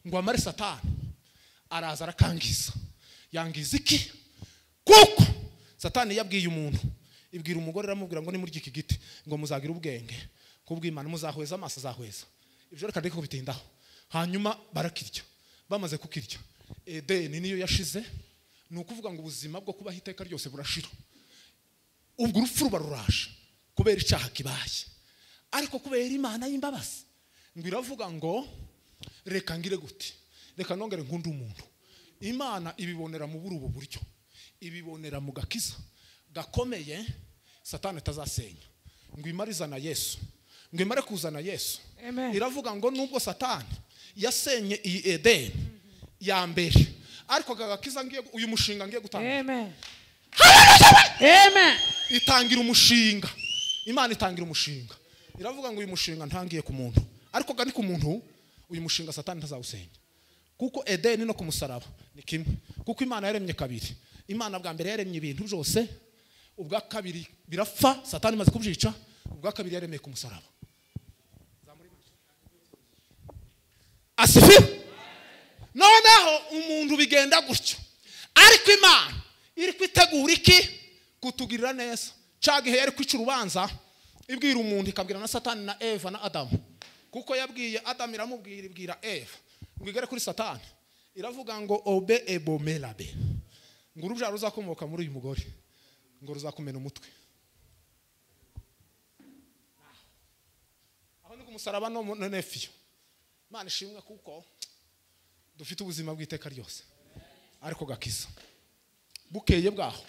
ngo amare Satani araza arakangiza. Yangiza iki? Kuko Satani yabwiye umuntu, ibwira umugore aramubwira ngo nimurya iki giti ngo muzagira ubwenge kubw'Imana, muzahweza amaso azahweza. Ibyo reka ndeke kubitindaho. Hanyuma barakirya. Bamaze kukirya, Edeni niyo yashize. Ni ukuvuga ngo ubuzima bwo kubaho iteka ryose burashira. Ubwo urupfu ruba ruraje kubera icyaha kibaye. Ariko kubera Imana y'imbabazi ngo iravuga ngo reka ngire gute, reka nongere nkunde umuntu. Imana ibibonera mu buri ubu buryo, ibibonera mu gakiza gakomeye Satani atazasenya. Ngo imarizana Yesu, ngo imare kuzana Yesu. Iravuga ngo nubwo Satani yasenye iyi Edeni ya mbere, ariko gagakiza ngiye uyu mushinga ngiye gutanga. Amen. Amen. Itangira umushinga. Imana itangira umushinga. Iravuga ngo uyu mushinga ntangiye ku muntu, ariko gani ku muntu uyu mushinga Satani ntazawusenya. Kuko Edeni no kumusaraba ni kimwe. Kuko Imana yaremye kabiri. Imana bwa mbere yaremye ibintu byose, ubwa kabiri birapfa Satani imaze kubyica, ubwa kabiri yaremye ku musaraba. Asifiwe. Noneho umuntu bigenda gutyo, ariko Imana iri kwitegura iki? Kutugirira neza. Cyagihe yari kwica urubanza ibwira umuntu, ikabwira na Satani na Eva na Adamu. Kuko yabwiye Adamu iramubwira, ibwira Eva ngo igere kuri Satani iravuga ngo obe ebomelabe, ngo urubyaro ruzakomoka muri uyu mugore ngo ruzakumena umutwe. Umusaraba no nefiyo. Imana ishimwe kuko dufite ubuzima bw'iteka ryose. Ariko gakiza. Bukeye bwaho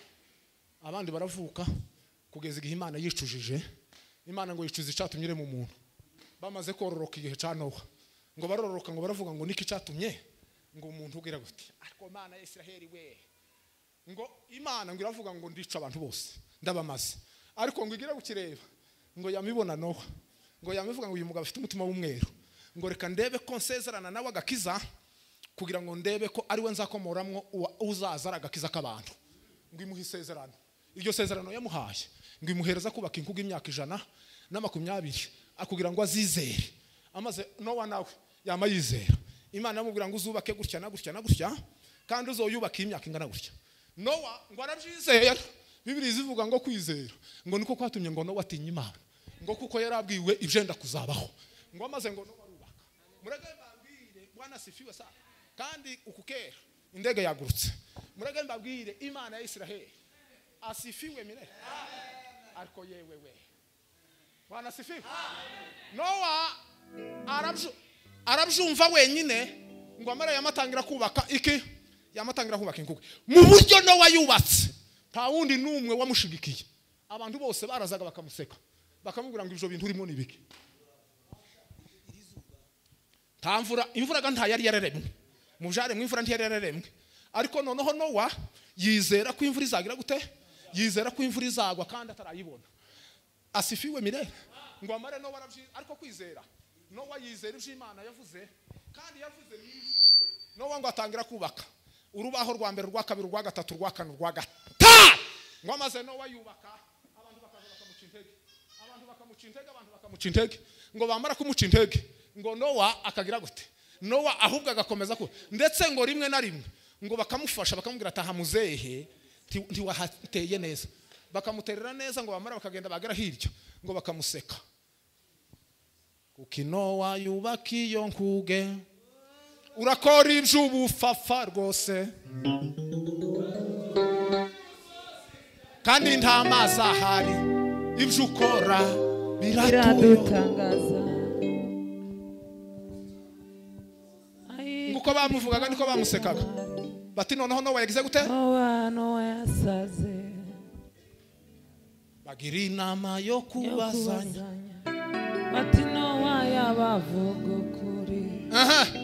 abandi baravuka kugeza igihe Imana yicujije. Imana ngo yicuza icatumye mu muntu. Bamaze kororoka igihe ca Nowa. Ngo barororoka ngo baravuga ngo niki catumye ngo umuntu ugira gute. Ariko Imana ya Isiraheli we. Ngo Imana ngo iravuga ngo ndica abantu bose ndabamaze. Ariko ngo igira gukireba ngo yamibona Nowa. Ngo yamivuga ngo uyu mugabo afite umutima w'umweru. Ngo reka ndebe ko nsezerana nawe agakiza kugira ngo ndebe ko ari we nzakomoramwo uzaza agakiza k'abantu. Ngo imuhe isezerano. Iryo sezerano yamuhaye ngo imuhereza kubaka inkuga imyaka 120 akugira ngo azizere. Amaze Nowa nawe yama yizera. Imana yamubwira ngo uzubake gutya na gutya na gutya kandi uzoyubaka imyaka ingana gutya. Nowa ngo arabyizera. Bibiliya ivuga ngo kwizera ngo niko kwatumye ngo Nowa atinya Imana. Ngo kuko yarabwiwe ibyenda kuzabaho. Ngo amaze ngo Nowa arubaka. Murege mbabwire Bwana sifiwe sana. Kandi ukukera indege yagurutse. Murege mbabwire Imana ya Isiraheli asifiwe mine. Ariko yewe we. Bwana sifiwe. Nowa arabyumva wenyine ngo amara yamatangira kubaka iki? Yamatangira kubaka inkuge. Mu buryo Nowa yubatse nta wundi numwe wamushigikiye. Abantu bose barazaga bakamuseka. Bakamubwira ngo ibyo bintu urimo ni biki. Nta mvura, imvura ga nta yari yararemwe. Mu byaremwe imvura ntiyari yararemwe. Ariko noneho Nowa yizera ko imvura izagira gute? Yizera ko imvura izagwa kandi atarayibona. Asifiwe mire. Ngo amare Nowa arabyi ariko kwizera. Nowa yizera ibyo Imana yavuze kandi yavuze Nowa ngo atangira kubaka. Urubaho rwa mbere, rwa kabiri, rwa gatatu, rwa kane, rwa gatanu. Ngo amaze Nowa yubaka abantu bakaza bakamuca intege. Abantu bakamuca intege, abantu bakamuca intege. Ngo bamara kumuca intege ngo Nowa akagira gute? Nowa ahubwo agakomeza ko ndetse ngo rimwe na rimwe ngo bakamufasha bakamubwira ataha muzehe ntiwahateye neza. Bakamuterera neza ngo bamara bakagenda bagera hirya ngo bakamuseka. Kuko Nowa yubaka iyo nkuge urakora iby'ubufafa rwose kandi nta mazi ahari ibyo ukora biradutangaza. Nguko bamuvugaga niko bamusekaga. Bati noneho Nowa yagize gute? Nowa yasaze. Bagira inama yo kubazanya. Bati Nowa yabavuga ukuri.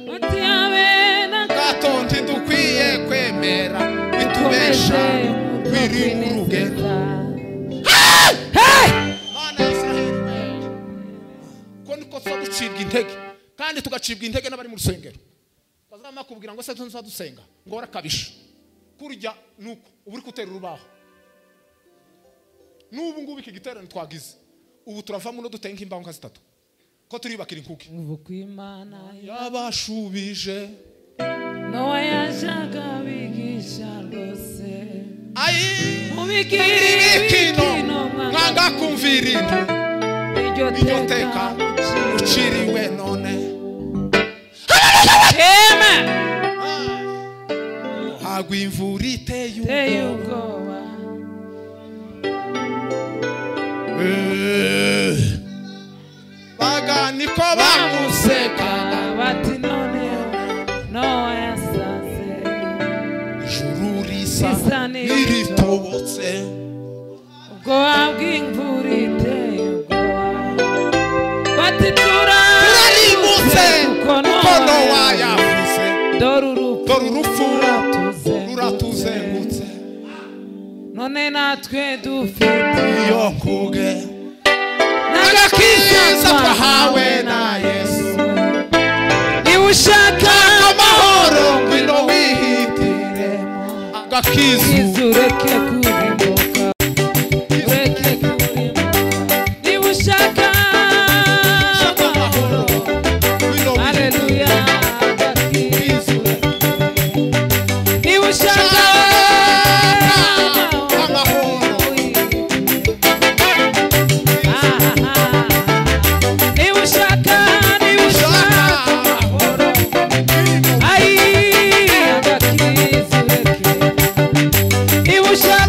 Bati abe na gato ntidukwiye kwemera bitubesha biri mu rugendo. Mana ya Isiraheli we. Ko niko ducibwa intege kandi tugacibwa intege n'abari mu rusengero. Bazama kubwira ngo se tuzadusenga ngo warakabisha. Kurya nuko uburi kutera urubaho. N'ubu ngubu iki giterane twagize ubu turavamo no dutenga imbaho nka zitatu ko turibakira inkuge. Ubu Imana yabashubije Nowa yajaga bigisha rwose. Ayi mubikino mwanga kumvira iryo teka uciriwe none. Amen. Hagwa imvura iteye ubwoba. Baga niko bamusekaga bati none Nowa yasaze. Ijuru risa n'iritobotse. Ubwoba bw'imvura iteye ubwoba. Bati turarimbutse kuko Nowa yavuze. Dore urupfu ruratuzengutse. None natwe dufite iyo nkuge n'agakiza twahawe na Yesu. Niba ushaka amahoro ngwino wihitiremo agakiza ureke kurimbuka. Ureke kurimbuka. Niba ushaka amahoro ngwino. Haleluya agakiza. Niba ushaka amahoro niba ushaka amahoro ai agakiza ureke. Niba ushaka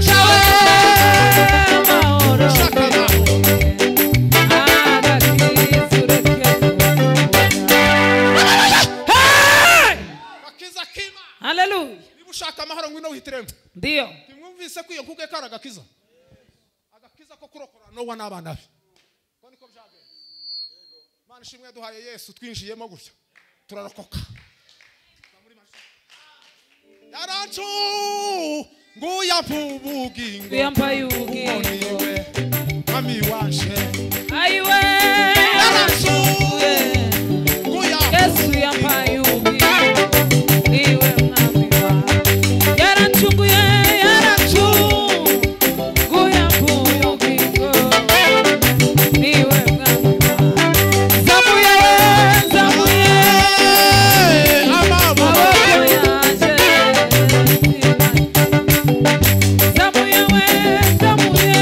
Nowa n'abana be. Ko niko byagenze. Imana ishimwe yaduhaye Yesu, twinjiyemo gutya turarokoka. Yarancu nguya mpubugingo, yambaye ubugingo, mami wanje ayiwe. Yarancu nguya Yesu yambaye ubugingo, niwe mwami wawe. Yarancunguye, yarancunguye mpubugingo, niwe mwami wawe. Zamuye, zamuye amaboko yanjye, zamuye we, zamuye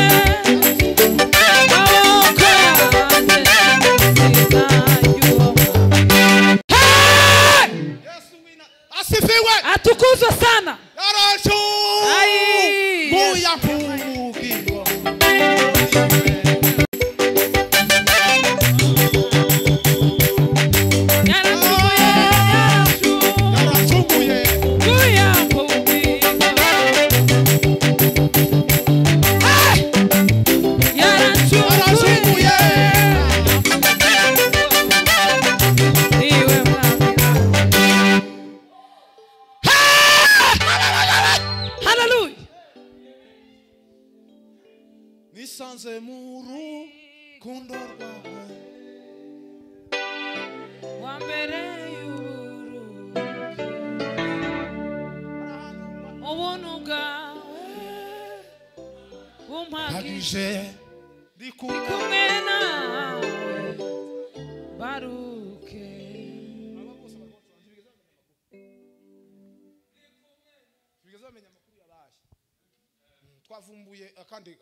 amaboko yanjye, Yesu wina asifiwe. Atukuzwe sana. Yarancu Ai. nguya mpubugingo. Yarancunguye, Yaracunguye yarancunguye mpubugingo. Yarancunguye, yaracunguye niwe mwami wawe. Hallelujah. nisanze mu rukundo rwawe Wa mbere y'urugi, ubuntu bwawe bumpagije, mpagije ndi kumwe kumwe nawe baruke. Ntibigeze bamenya amakuru yabaye. Twavumbuye akandi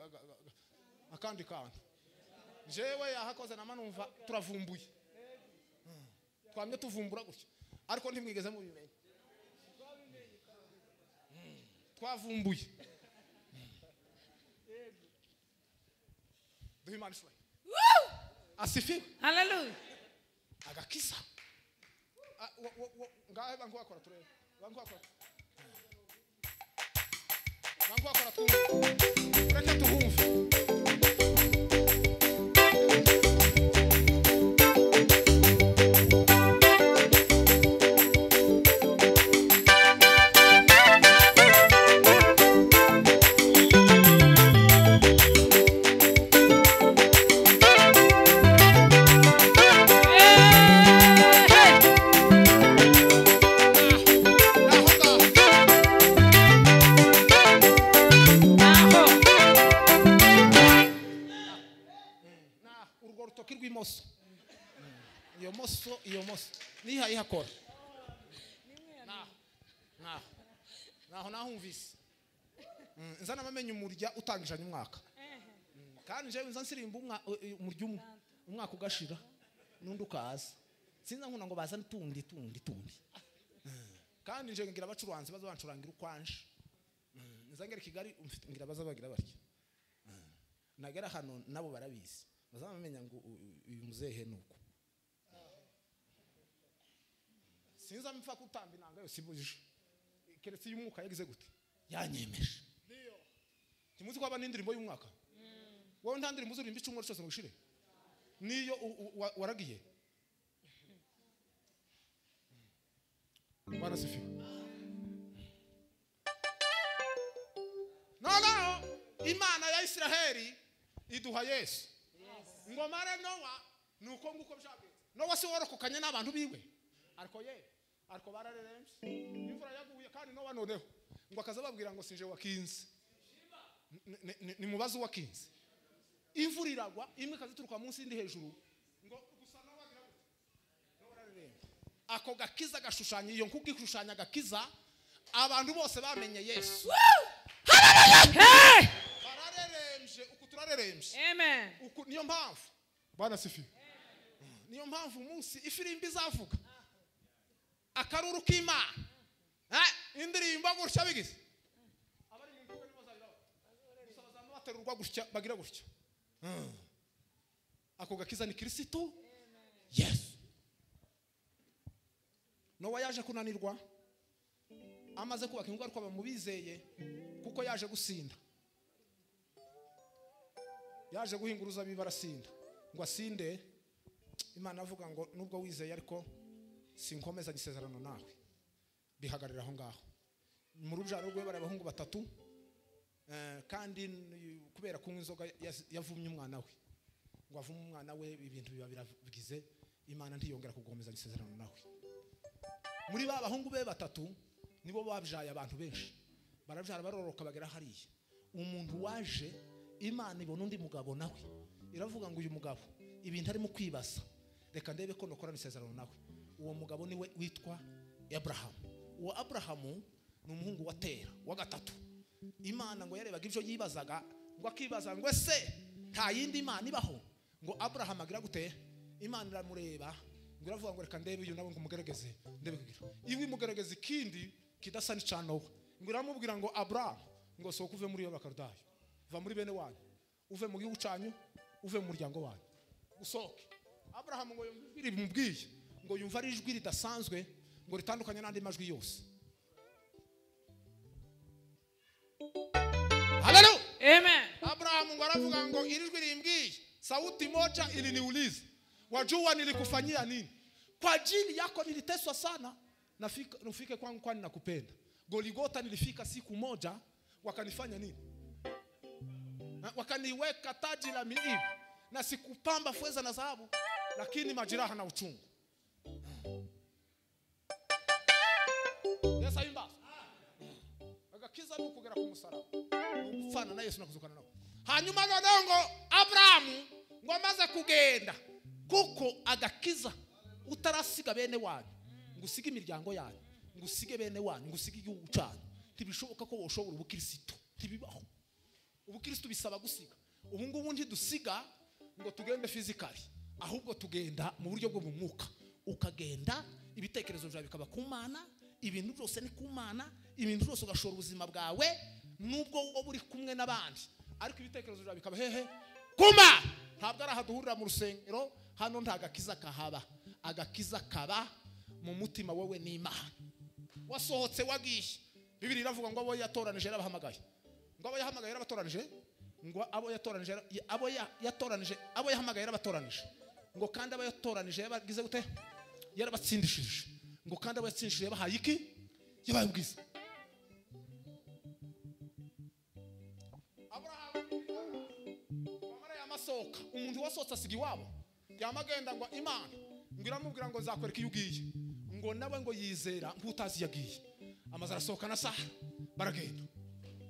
akandi kantu. Jewe yahakoze nama numva turavumbuye. Twamye tuvumbura gutya, ariko ntimwigeze mubimenya. Twavumbuye. Duhe Imana ishimwe. Asifiwe. Hallelujah. Agakiza. Ngahe bangu wakora turebe. Bangu wakora. Bangu wakora twumve. Reka tuhumve. Hey! Naho ngaho. Aho. Na urwo rutoki rw'imoso. Iyo moso, iyo moso. Niha ihakora. Naho. Naho. Naho nahumvise. Nza namamenye umurya utangijanye umwaka. Kandi jewe nza nsirimba umurya umwe. Umwaka ugashira n'undi ukaza. Sinza nkunda ngo bazane tundi tundi tundi. Kandi nje ngira abacuranzi baza bancurangira ukwanje. Nza ngera i Kigali ngira baza bagira batya. Nagera hano nabo barabizi. Bazamenya ngo uyu muzehe nuko. Sinza mpfa kutamba inanga yose ibujije. Keretse y'umwuka yagize gute? Yanyemeje. Ntimuzi ko aba n'indirimbo y'umwaka? Wowe nta ndirimbo uzuririmba icyumweru cyose ngo ushire? Niyo waragiye. Bwana asifiwe. Noneho Imana ya Isiraheli iduha Yesu. Ngo mare Nowa nuko nguko byagenze. Nowa si warokokanye n'abantu biwe. Ariko ye, ariko bararerembye. Imvura yaguye kandi Nowa noneho ngo akaza babwira ngo sinje wakinze. Ni mubazo wakinze. Imvura iragwa imwe ikazituruka munsi indi hejuru ngo gusa Nowa agira gute? Nowa arareremba. Ako gakiza gashushanya iyo nkubwishushanya gakiza abantu bose bamenye Yesu. Hey! Bararerembye uku turarerembye. Amen. Uku niyo mpamvu Bwana sifiwe. Niyo mpamvu umunsi ifirimbi izavuga akaruru k'Imana, indirimbo gutya bigize abari mu mvugo nibo bazabiraho gusa bazaba baterurwa gutya bagira gutya. Ako gakiza ni Kristo Yesu. Nowa yaje kunanirwa amaze kubaka ingaruka bamubizeye kuko yaje gusinda. Yaje guhinga uruzabibu arasinda. Ngo asinde, Imana avuga ngo nubwo wizeye ariko sinkomeza isezerano nawe. Bihagarira aho ngaho. Mu rubyaro rwe bari abahungu batatu, kandi kubera kunywa inzoga yavumye umwana we. Ngo avume umwana we ibintu biba biragize, Imana ntiyongera kugomeza isezerano nawe. Muri ba bahungu be batatu nibo babyaye abantu benshi. Barabyara baroroka bagera hariya. Umuntu waje Imana ibona undi mugabo nawe. Iravuga ngo uyu mugabo ibintu arimo kwibasa, reka ndebe ko nokora isezerano nawe. Uwo mugabo niwe witwa Abraham. Uwo Abraham ni umuhungu wa Tera wa gatatu. Imana ngo yarebaga ibyo yibazaga, ngo akibaza ngo ese nta yindi Imana ibaho? Ngo Abraham agira gute? Imana iramureba ngo iravuga ngo reka ndebe uyu nawe ngo umugerageze, ndebe kugira iwe imugerageza ikindi kidasa n'icya Nowa. Ngo iramubwira ngo Abraham, ngo sohoka uve muri yo Bakaldayo, va muri bene wanyu, uve mu gihugu cyanyu, uve mu muryango wanyu, usohoke. Abraham ngo yumva ijwi rimubwiye, ngo yumva ari ijwi ridasanzwe, ngo ritandukanye n'andi majwi yose. Haleluya. Amen. Abraham ngo aravuga ngo iri jwi rimbwiye, sauti moja iliniuliza, wajua nilikufanyia nini? Kwa ajili yako niliteswa sana, nafika nufike kwangu kwani nakupenda. Goligota nilifika siku moja, wakanifanya nini? Wakaniweka taji la miiba, na sikupamba fedha na dhahabu, lakini majeraha na uchungu. Yesu ayimba. Agakiza ni kugera ku musaraba. Gupfana na Yesu nakuzukana nawe. Hanyuma noneho ngo Abraham ngo amaze kugenda, kuko agakiza utarasiga bene wanyu, ngo usige imiryango yanyu, ngo usige bene wanyu, ngo usige igihugu cyanyu, ntibishoboka ko woshobora ubukristo. Ntibibaho. Ubukristo bisaba gusiga. Ubu ngubu ntidusiga ngo tugende physically, ahubwo tugenda mu buryo bwo mu mwuka. Ukagenda ibitekerezo byawe bikaba ku Mana, ibintu byose ni ku Mana, ibintu byose ugashora ubuzima bwawe nubwo wowe uri kumwe n'abandi, ariko ibitekerezo byawe bikaba hehe? Kuma. Ntabwo ari aha duhurira mu rusengero, hano nta gakiza kahaba. Agakiza kaba mu mutima wowe n'Imana. Wasohotse wagiye. Bibiliya iravuga ngo abo yatoranije yarabahamagaye. Ngo abo yahamagaye yarabatoranije, ngo abo yatoranije, abo yatoranije, abo yahamagaye yarabatoranije. Ngo kandi abo yatoranije yabagize gute? Yarabatsindishije. Ngo kandi abo yatsindishije yabahaye iki? Yabaye ubwiza. Abraham amara yamasohoka, umuntu wasohotse asiga iwabo, yamagenda ngo Imana ngo iramubwira ngo nzakwereka iyo ugiye. Ngo nawe ngo yizera nk'utazi yagiye. Amaze arasohoka na Sara baragenda.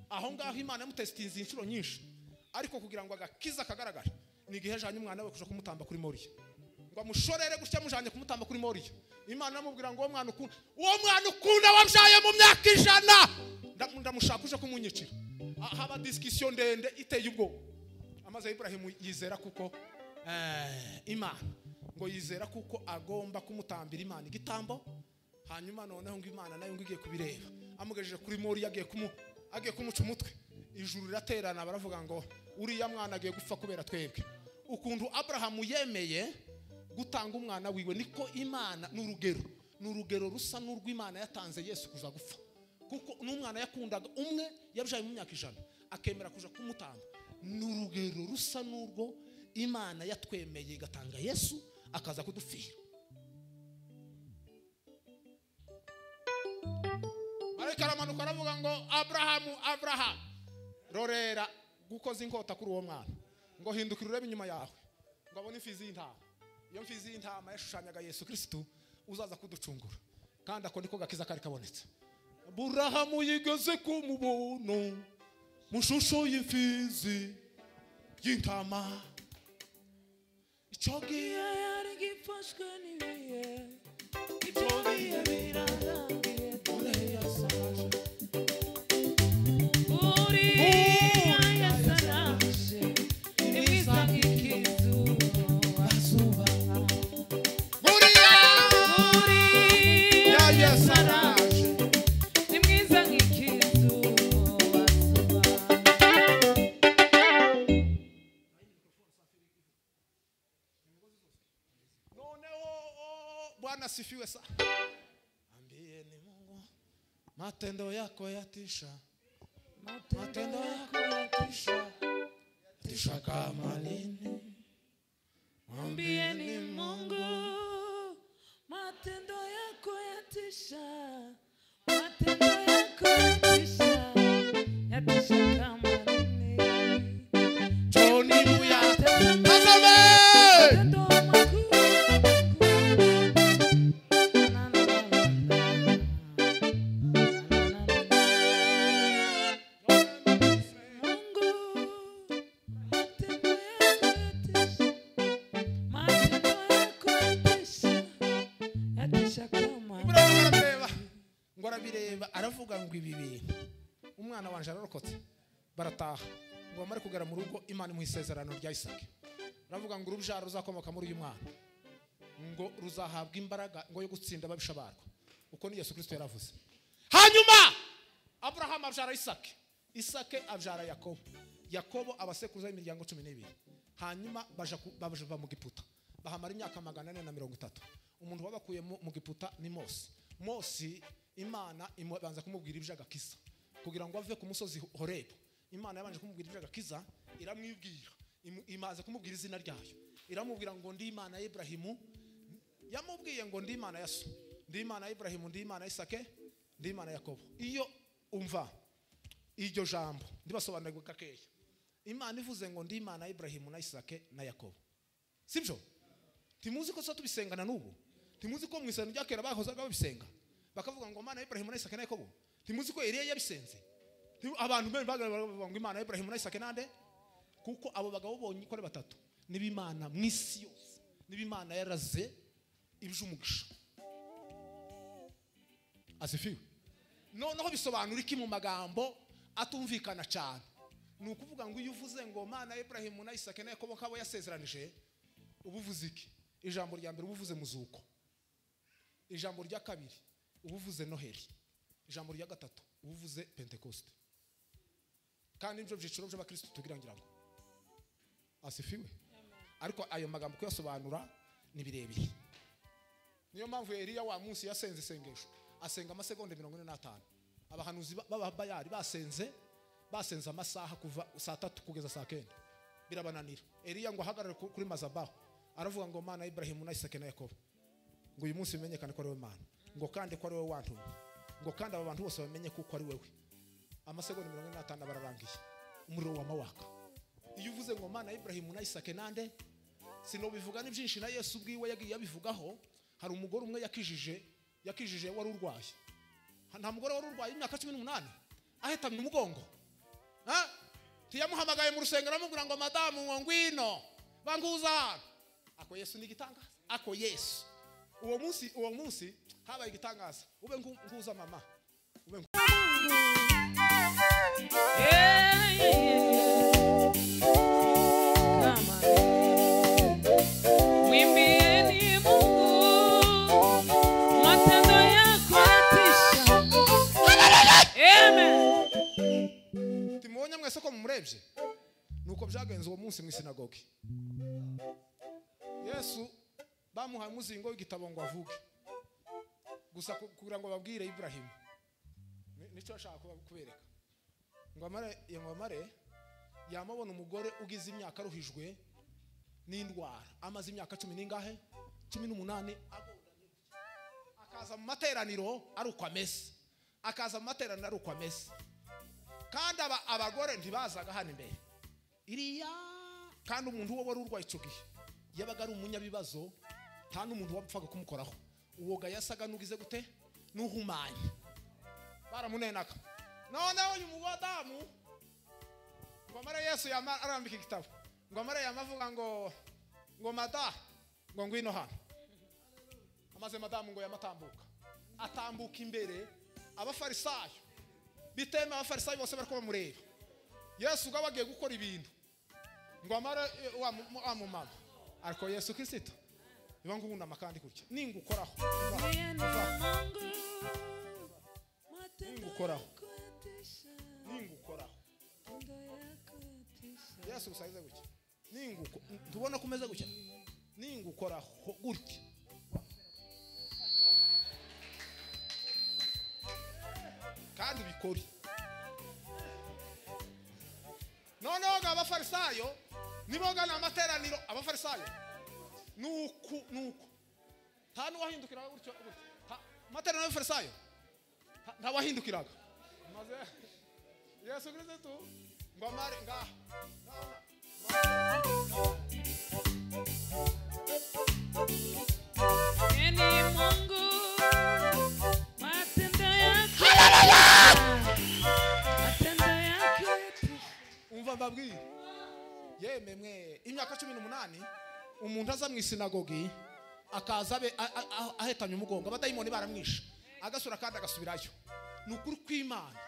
Aho ngaho Imana yamutestinze inshuro nyinshi, ariko kugira ngo agakiza kagaragare ni igihe ajanye umwana we kuja kumutamba kuri Moriya. Ngo amushorere gutya amujanye kumutamba kuri Moriya. Imana amubwira ngo uwo mwana ukunda, uwo mwana ukunda wamjaye mu myaka 100, ndamushaka uje kumunyicira. Haba discussion ndende iteye ubwo. Amaze Ibrahim yizera kuko Imana ngo yizera kuko agomba kumutambira Imana igitambo. Hanyuma noneho ngo Imana nayo ngo igiye kubireba, amugejeje kuri Moriya agiye kumuca umutwe. Ijuru riraterana baravuga ngo uriya mwana agiye gupfa kubera twebwe. Ukuntu Abraham yemeye gutanga umwana wiwe, niko Imana n'urugero, n'urugero rusa n'urw'Imana yatanze Yesu kuza gupfa. Kuko n'umwana yakundaga umwe yabyaye mu myaka 100 akemera kuja kumutamba. N'urugero rusa n'urwo Imana yatwemeye igatanga Yesu akaza kudupfira. Marayika aramanuka aravuga ngo Abrahamu, Abraham, rorera gukoza inkota kuri uwo mwana, ngo hindukira urebe inyuma yawe, ngo abone imfizi y'intama. Iyo mfizi y'intama yashushanyaga Yesu Kristo uzaza kuducungura, kandi ako niko gakiza kari kabonetse. Aburahamu yigeze kumubona mu shusho y'imfizi y'intama. Icyo gihe yari gifashwe n'ibihe, ibyo bihe birarangiye, dore yasaje. Uriya yasaraje, ni mwiza nk'ikizuba. Uriya yasaraje, ni mwiza nk'ikizuba. Noneho Bwana sifiwe sana. Ambie ni Mungu, matendo yako yatisha, matendo yako yatisha, Yatisha kama nini? Mwambieni Mungu matendo yako yatisha, matendo yako yatisha, yatisha kama nini? Joni muyatazame matendo makuu. Na na na na na na. Mungu matendo yako yatisha, matendo yako yatisha, yatisha kama Arabireba ngo arabireba aravuga ngo ibi bintu umwana wanje ararokotse. Barataha ngo bamare kugera mu rugo, Imana imuha isezerano rya Isaka. Aravuga ngo urubyaro ruzakomoka muri uyu mwana ngo ruzahabwa imbaraga ngo yo gutsinda ababisha barwo. Uko ni Yesu Kristo yaravuze. Hanyuma Abraham abyara Isaka, Isaka abyara Yakobo, Yakobo abasekuruza b'imiryango 12. Hanyuma baja bava mu Giputa, bahamara imyaka 430. Umuntu wabakuye mu Giputa ni Mose. Mose Imana ibanza kumubwira iby'agakiza kugira ngo ave ku musozi Horebu. Imana yabanje kumubwira iby'agakiza, iramwibwira, imaze kumubwira izina ryayo, iramubwira ngo ndi Imana ya Ibrahimu. Yamubwiye ngo ndi Imana ya so, ndi Imana ya Ibrahimu, ndi Imana ya Isake, ndi Imana ya Yakobo. Iyo umva iryo jambo ndibasobanurira gakeya. Imana ivuze ngo ndi Imana ya Ibrahimu na Isake na Yakobo, sibyo? Ntimuzi ko tubisengana n'ubu? Ntimuzi ko mu isezerano rya kera bahozaga babisenga bakavuga ngo Imana ya Ibrahimu na Isake na Yakobo? Ntimuzi ko Eliya yabisenze? Abantu benshi bavuga ngo Imana ya Ibrahimu na Isake nande? Kuko abo bagabo bonye ko ari batatu n'ibimana mu isi yose, n'ibimana yaraze iby'umugisha. Asifiwe. Noneho bisobanura iki mu magambo atumvikana cyane? Ni ukuvuga ngo iyo uvuze ngo Imana ya Ibrahimu na Isake na Yakobo kabo yasezeranije, ubuvuze iki? Ijambo rya mbere ubuvuze muzuko, ijambo rya kabiri ubuvuze Noheli, ijambo rya gatatu ubuvuze Pentecoste. Kandi nibyo byiciro by'abakristo tugirangira ngo asifiwe. Ariko ayo magambo kuyasobanura ni birebire. Niyo mpamvu Eliya wa munsi yasenze isengesho, asenga amasegonda 45. Abahanuzi b'ababayari basenze amasaha kuva saa 3 kugeza saa 9, birabananira. Eliya ngo ahagarare kuri mazabaho aravuga ngo Mana ya Ibrahimu na Isake na Yakobo, ngo uyu munsi bimenyekane ko ari wowe Mana, ngo kandi ko ari wowe wantumye, ngo kandi aba bantu bose bamenye kuko ari wewe. Amasegonda 45 bararangiye, umuriro wa mawaka. Iyo uvuze ngo Mana ya Ibrahimu na Isake nande, sinobivuga ni byinshi na Yesu ubwiwe yagiye abivugaho. Hari umugore umwe yakijije wari urwaye. Nta mugore wari urwaye imyaka 18 ahetamye umugongo. Tiyamuhamagaye mu rusengero aramubwira ngo madamu ngo ngwino banguza. Ako Yesu ni igitangaza. Ako Yesu uwo munsi habaye igitangaza. Ube nguza mama, ube Mwimbieni Mungu matendo yako yatisha. Amen. Timubonye mwese ko mumurebye? Nuko byagenze uwo munsi mu isinagogi. Yesu bamuhaye umuzingo w'igitabo ngo avuge gusa kugira ngo babwire Ibrahimu. Nicyo ashaka kubereka. Ngo amare yamabona umugore ugize imyaka aruhijwe n'indwara, amaze imyaka 10 n'ingahe? 18 agondanye. Akaza mu materaniro ari uko ameze. Akaza mu materaniro ari uko ameze. Kandi abagore ntibazaga hano imbere. Iriya kandi umuntu wo wari urwaye icyo gihe yabaga ari umunyabibazo, nta n'umuntu wapfaga kumukoraho. Uwo ga yasaga n'ugize gute? N'uhumanye. Baramunenaka. Noneho uyu mudamu ngo amare Yesu arambika igitabo, ngo amare yamavuga ngo mada ngo ngwino hano. Amaze madamu ngo yamatambuka, atambuka imbere abafarisayo bitema. Abafarisayo bose bariko bamureba. Yesu ngo abagiye gukora ibintu ngo amare wa mumama. Ariko Yesu Kristo biba ngubunama kandi gutya ningukoraho, ningukoraho Yesu gusayize gutya, ninguko tubona kumeze gutya, ningukoraho gutya. Kandi bikori. Noneho abafarisayo Abafarisayo nibogana amateraniro, abafarisayo nuku nta nuwahindukiraga gutyo amateraniro y'abafarisayo nta wahindukiraga. Maze Yesu Kristo ngo amare ngaha. Ni Mungu matendo yako. Matendo yako. Umva mbabwire yemwe mwe imyaka 18 umuntu aza mu isinagogi akaza abe ahetanye umugongo, abadayimoni baramwisha agasura kandi agasubirayo. Ni ukuri kw'Imana,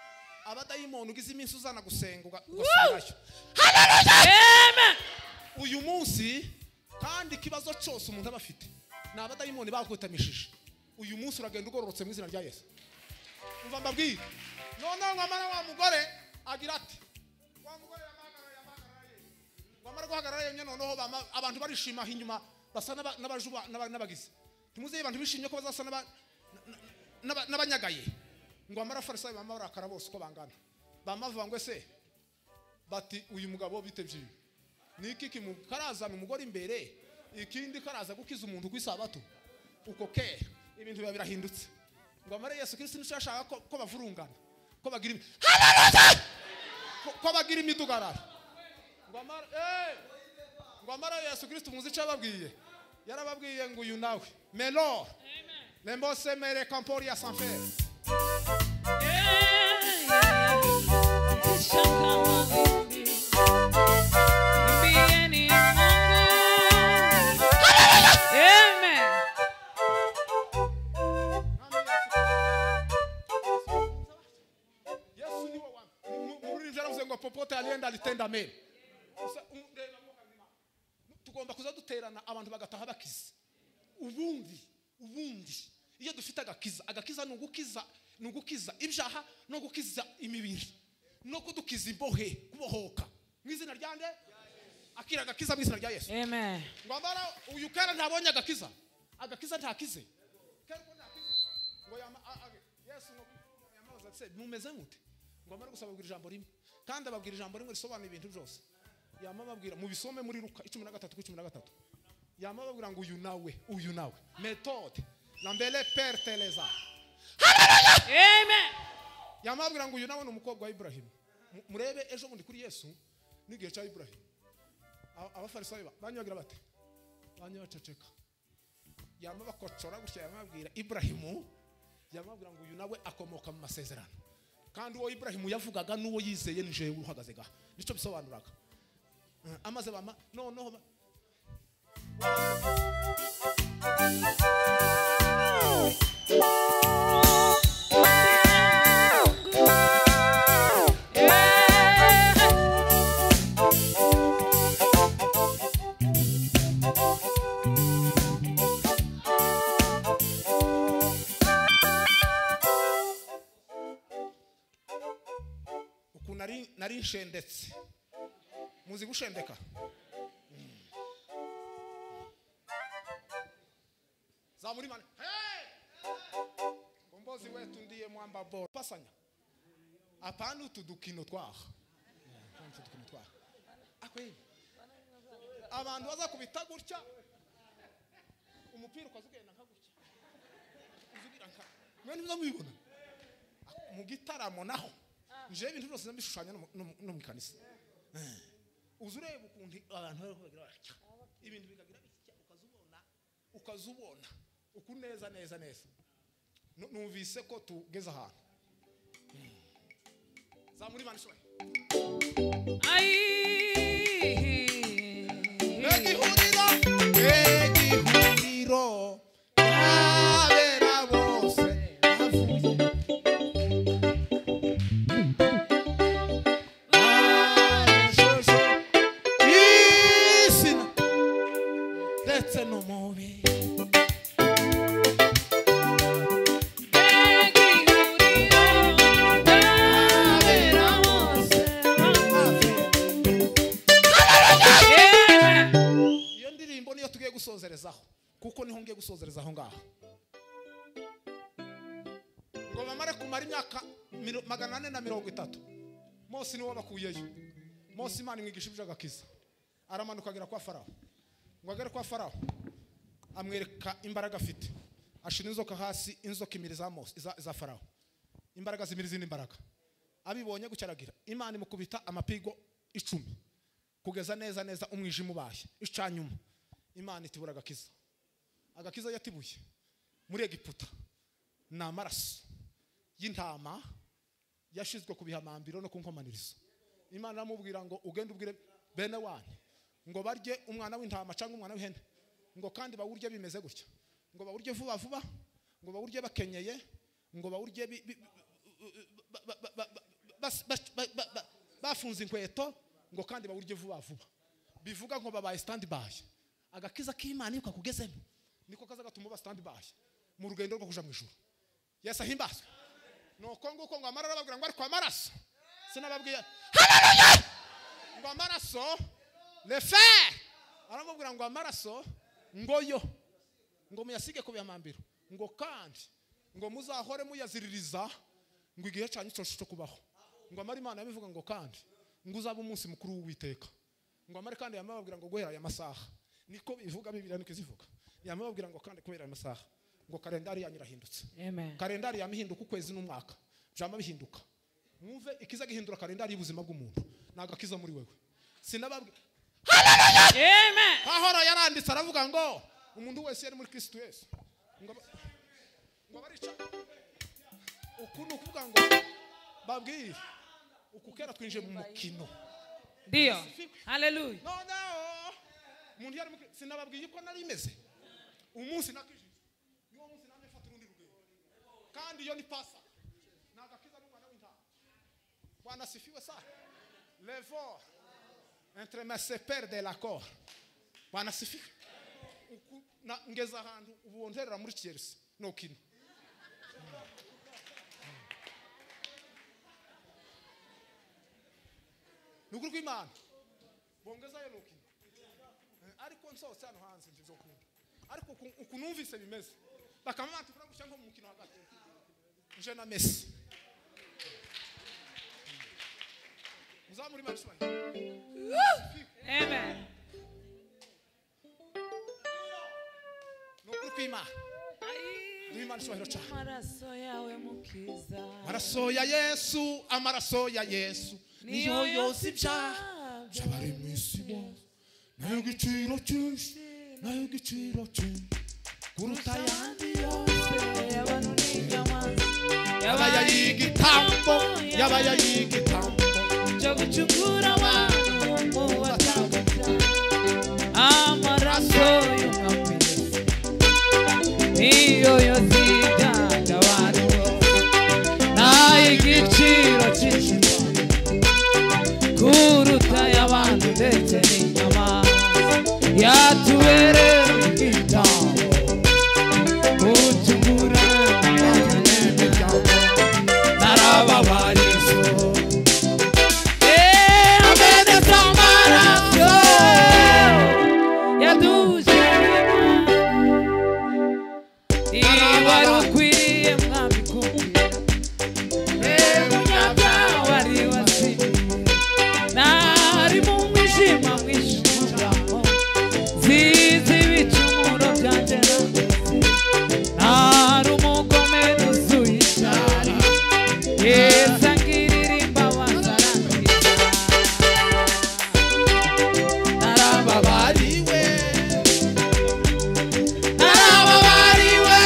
abadayimoni ugize iminsi uzana gusenga ugasubirayo. Amen. Uyu munsi kandi ikibazo cyose umuntu aba afite ni abadayimoni bakutamishije. Uyu munsi uragenda ugororotse mu izina rya Yesu. Umva mbabwire noneho nkamara wa mugore agira ati wa mugore wamara guhagarara yemye, noneho abantu barishima inyuma basa n'abajuba n'abagize ntimuze abantu bishimye ko bazasa n'abanyagaye. Ngo amara farisayo bama barakara bose uko bangana, bamavuga ngo ese bati uyu mugabo bitevye niki karazana umugore imbere, ikindi karaza gukiza umuntu kw'isabato uko ke ibintu biba birahindutse. Ngo amara Yesu Kristo nico yashaka ko bavurungana, ko bagira ko bagira imidugararo. Ngo amara Yesu Kristo muzi icyo yababwiye, yarababwiye ngo uyu nawe melor lembose mere camporia sans faire. Amen. Yesu ni wa muririmbyi yaravuze ngo popote alienda alitenda mema. Tugomba kuza duterana abantu bagataha bakize. Ubundi iyo dufite agakiza, agakiza ni ugukiza ibyaha no gukiza imibiri no kudukiza imbohe, kubohoka mu izina rya nde? Akira agakiza mu izina rya Yesu. Amen. Ngo amara uyu kera ntabonye agakiza, agakiza ntakize kera ko ntakize. Ngo Yesu ngo yamaze ati mumeze mute? Ngo amara gusa ababwira ijambo rimwe, kandi ababwira ijambo rimwe risobanura ibintu byose. Yamababwira mubisome muri Luka 13:13. Yamababwira ngo uyu nawe methode lambele père Teresa. Amen. Yamababwira ngo uyu nawe ni umukobwa wa Ibrahim. Murebe ejo bundi kuri Yesu n'igihe cya Ibrahim. Abafarisayo banyagira bate? Banyaceceka. Yamabakocora gutya yamabwira Ibrahimu, yamabwira ngo uyu nawe akomoka mu masezerano. Kandi uwo Ibrahimu yavugaga n'uwo yizeye ni jewe uhagaze gaha. Nico bisobanuraga. Amaze bama noneho uku nari nshendetse. Muzi gushendeka? Zamuri mane. Hey! Kombozi wetu ndiye mwamba bora. Pasanya. Apana utudukino twaha. Utudukino twaha. Akwe. Abantu bazakubita gutya. Umupira ukazugenda nka gutya. Uzugira nka. Mwe ntimuzamubibona. Mu gitaramo naho. Nje ibintu byose ndabishushanya no mu kanisa. Uzureba ukuntu abantu bari kubagira batya. Ibintu bikagira bitya ukazubona uku neza neza neza. Numvise ko tugeze ahantu. Zamuri mani shoye. Ai. Egihuriro abera bose avuye. Isina ndetse n'umubiri. Iyo ndirimbo niyo tugiye gusozerezaho, kuko niho ngiye gusozerezaho ngaho. Ngo bamare kumara imyaka 430 Mose niwe wabakuyeyo. Mose Imana imwigisha iby'agakiza, aramanuka agera kwa Farawo. Ngo agere kwa Farawo amwereka imbaraga afite, ashira inzoka hasi, inzoka imiri za Mose za Farawo, imbaraga zimiri izindi mbaraga. Abibonye gucyaragira, Imana imukubita amapigo 10 kugeza neza neza umwijima ubaye. Icanyuma Imana itibura agakiza. Agakiza yatibuye muri Egiputa ni amaraso y'intama yashizwe ku bihamambiro no ku nkomanirizo. Imana aramubwira ngo ugende ubwire bene wanyu ngo barye umwana w'intama cyangwa umwana w'ihene, ngo kandi bawurye bimeze gutya, ngo bawurye vuba vuba, ngo bawurye bakenyeye, ngo bawurye bafunze inkweto, ngo kandi bawurye vuba vuba. Bivuga ngo babaye stand by. Agakiza k'Imana iyo kakugezemo niko kaza gatuma ba stand by mu rugendo rwo kuja mu ijuru. Yesu ahimbazwe. Nuko nguko ngo amara arababwira ngo ariko amaraso, sinababwiye haleluya, ngo amaraso le fer, aramubwira ngo amaraso ngo yo ngo muyasige ku bihamambiro, ngo kandi ngo muzahore muyaziririza ngo igihe cyanyu cyose cyo kubaho. Ngo amara Imana yabivuga ngo kandi ngo uzaba umunsi mukuru w'Uwiteka. Ngo amara kandi yamababwira ngo guhera aya masaha, niko bivuga Bibiliya niko izivuga, yamababwira ngo kandi kubera aya masaha ngo kalendari yanyu irahindutse. Kalendari yamihinduka ukwezi n'umwaka byama bihinduka. Mwumve ikiza gihindura kalendari y'ubuzima bw'umuntu nagakiza muri wewe. Sinababwira haleluya. Amen. Pahoro yaranditse aravuga ngo umuntu wese yari muri Kristo Yesu ngo barica ukuntu kuvuga ngo babwire uku kera twinje mu mukino. Ndio. Haleluya. No no. Umuntu yari sinababwiye ko nari imeze umunsi nakijije niwo munsi namwe fata urundi rugendo, kandi iyo ni pasa nagakiza n'umwana w'intama. Bwana sifiwe sana. Levo entre mes pères de l'accord. Bwana sifiwe. Na ngeza ahantu ubonterera muri Chelsea no kino. Nukuri kw'Imana bongezayo no kino. Ariko nsose hano hanze ndizokunda. Ariko ukunumvise bimeze bakamama tukura nko mu mukino hagati nje na Messi. Muzamuri Imana. Amen. Nukuri kw'Imana. Imana ishobora cyane. Amaraso yawe mukiza. Amaraso ya Yesu, amaraso ya Yesu niyo yoza ibyaha by'abari mu isi bose. Nayo giciro cyinshi, nayo giciro cyinshi kuruta ayandi yose y'abantu n'inyamaswa. Yabaye igitambo, yabaye igitambo cyo gucungura abantu mu batagatifu. Amaraso y'umwami Yesu niyo yoza ibyaha by'abantu bose. Nayo igiciro cyinshi kuruta ay'abantu ndetse n'inyamaswa. Yatubereye igitambo gucungura imiryango. Narababarizo amenetse amaraso yaduje. Niba rukwiye mwami kumbwira, umunyabyaha wari wazimiye, nari mu mwijima mwinshi zizi ibicumuro byanjye nakoze, nari umugome nuzuye ishyari, Yesu angirira imbabazi arankiza. Narababariwe, narababariwe,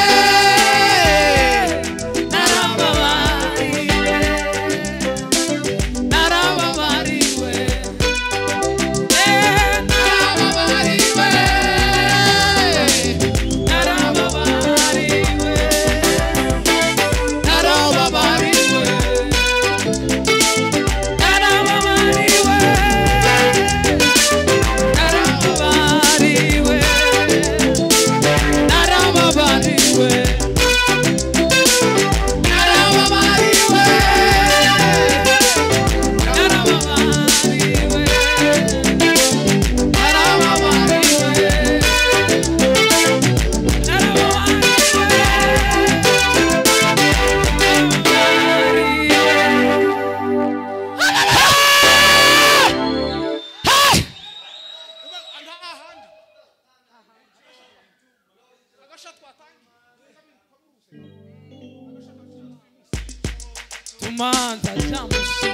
Tumanza chamushi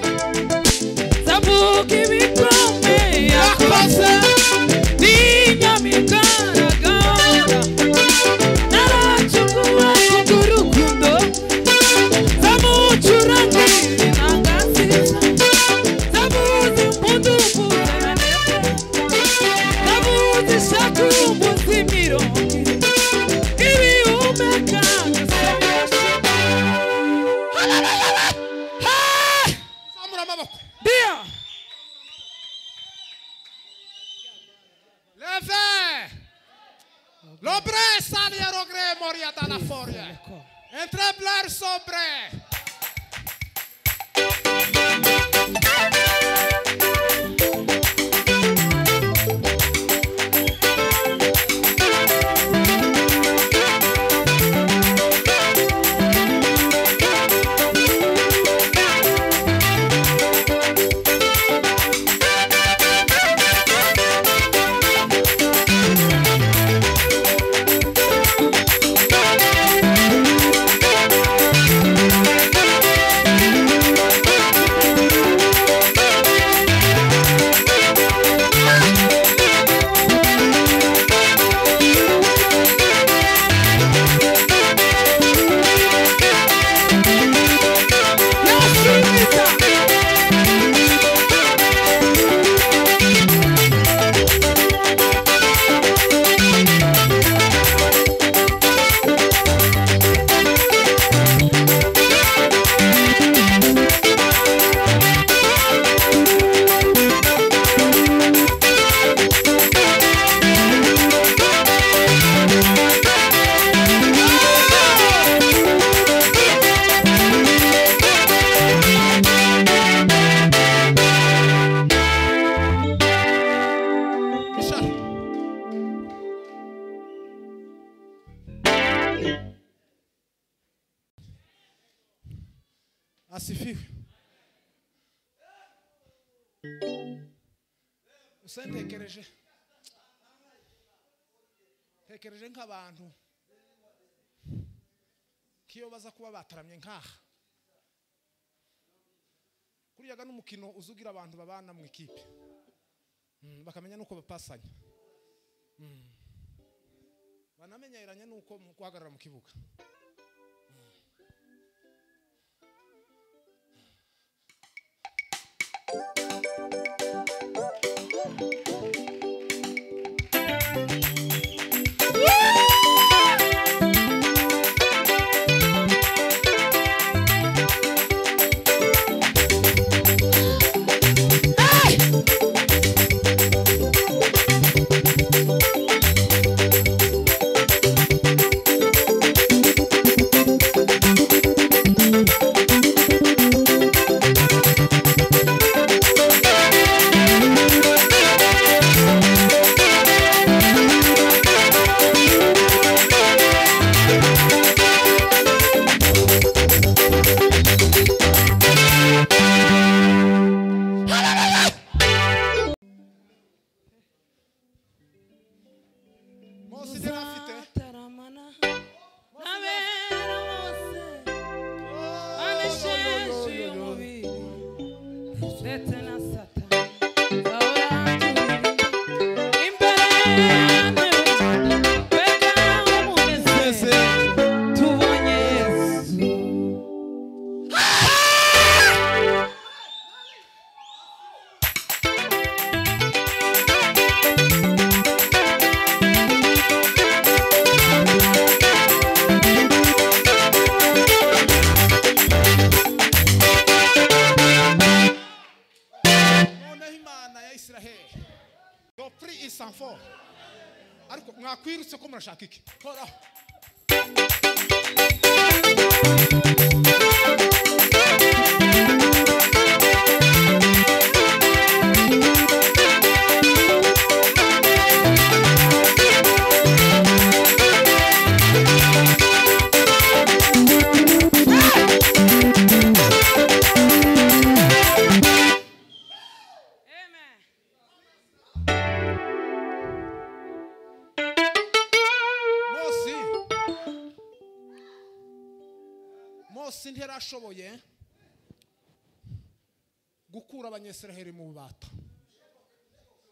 Zavuga ibikomeye yakoze N'inyamigaragara Naracunguwe kubw'urukundo Zamucurangira inanga nziza Zavuza impundu mburaneze Zavuza ishaku mbuza imirongo Ibihumeka gusa. Zamura amaboko. Dia. Leve. Lobre salia rogre moria dalla foria. Entre bler sobre. Ishara. Asifiwe. Gusa ntekereje ntekereje nk'abantu k'iyo baza kuba bataramye nkaha kuriyaga n'umukino uzugira abantu babana mu ikipe bakamenya nuko bapasanya banamenyeranye nuko mu guhagarara mu kibuga. Mose yari afite Taramana n'abera bose banesheje uyu mubiri ndetse na Satani bahora turi imbere y'intebe mbega umunezero tubonye Yesu. Noneho Imana ya Israheli le prix is sans fort. Ariko mwakwirutse ko murashaka iki? Horaho. Amen. Mose Mose ntiyarashoboye gukura abanyesiraheli mu bubata.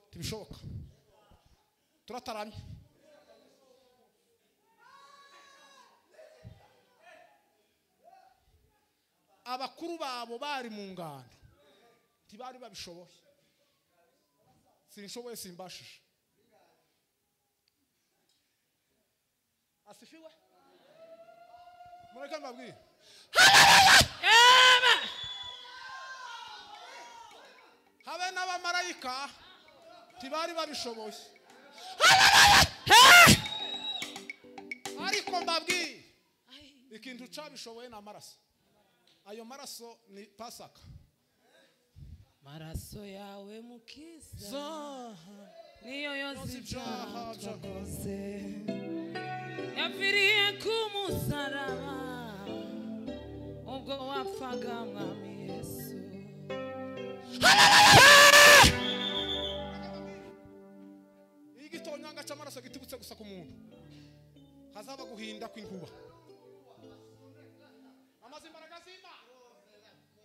Ntibishoboka. Turataramye. Abakuru babo bari mu ngando ntibari babishoboye. Sinshoboye, simbashije. Asifiwe. Mureke mbabwire. Amen. Habe n'abamarayika ntibari babishoboye. Ariko mbabwire, ikintu cabishoboye ni amaraso. Ayo maraso ni Pasaka. Maraso yawe mukiza niyo yoza ibyaha twakoze, yapfiriye ku musaraba ubwo wapfaga mwami Yesu. Igitonyanga cy'amaraso gitibutse gusa ku muntu, hazaba guhinda kw'inkuba. Amaze imbaraga z'Imana,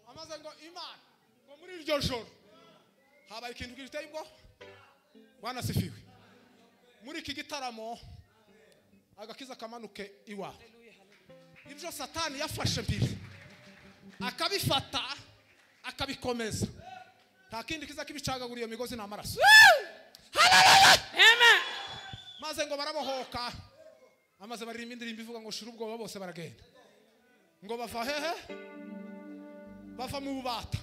amaze ngo Imana ngo muri iryo joro habaye ikintu giteye ubwoba. Bwana sifiwe. Muri iki gitaramo agakiza kamanuke iwawe. Ibyo Satani yafashe mbere akabifata akabikomeza, nta kindi kiza kibicagagura iyo migozi ni amaraso. Amen. Maze ngo barabohoka, amaze baririmba indirimbo ivuga ngo shira ubwoba, bose baragenda. Ngo bava hehe? Bava mu bubata.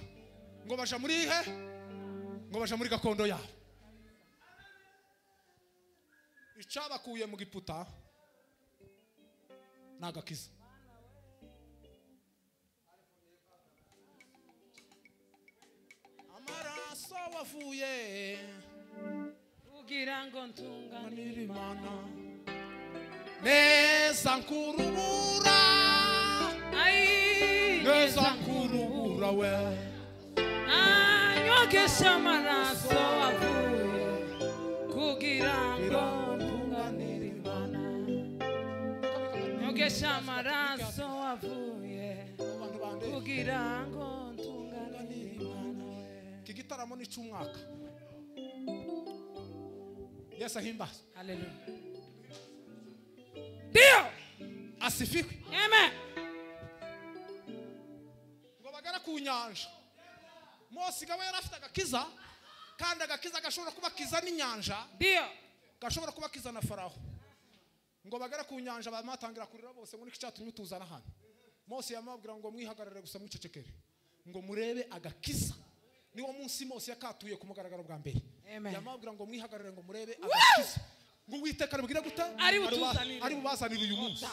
Ngo baja muri he? Ngo baja muri gakondo yabo. Icabakuye mu giputa nagakiza. Amaraso wavuye kugira ngo ntunganire Imana neza nkurubura, ai neza nkurubura we, anyogesha amaraso wavuye kugira ngo ntunganire Imana, nyogesha amaraso wavuye kugira ngo ntunganire Imana. Iki gitaramo ni cy'umwaka. Yesu ahimbazwe. Haleluya. Ndio. Asifiwe. Amen. Ngo bagera ku nyanja, Mose gawe yari afite agakiza, kandi agakiza gashobora kubakiza n'inyanja. Ndio. Gashobora kubakiza na Faraho. Ngo bagera ku nyanja bamatangira kurira bose ngo niki cyatumye tuzana hano. Mose yamabwira ngo mwihagarare gusa mwicecekere, ngo murebe agakiza. Niwo munsi Mose yakatuye ku mugaragaro bwa mbere. Yamabwira ngo mwihagarare ngo murebe agakiza. Ngo Uwiteka arabwira gute? Ari bubazanire uyu munsi.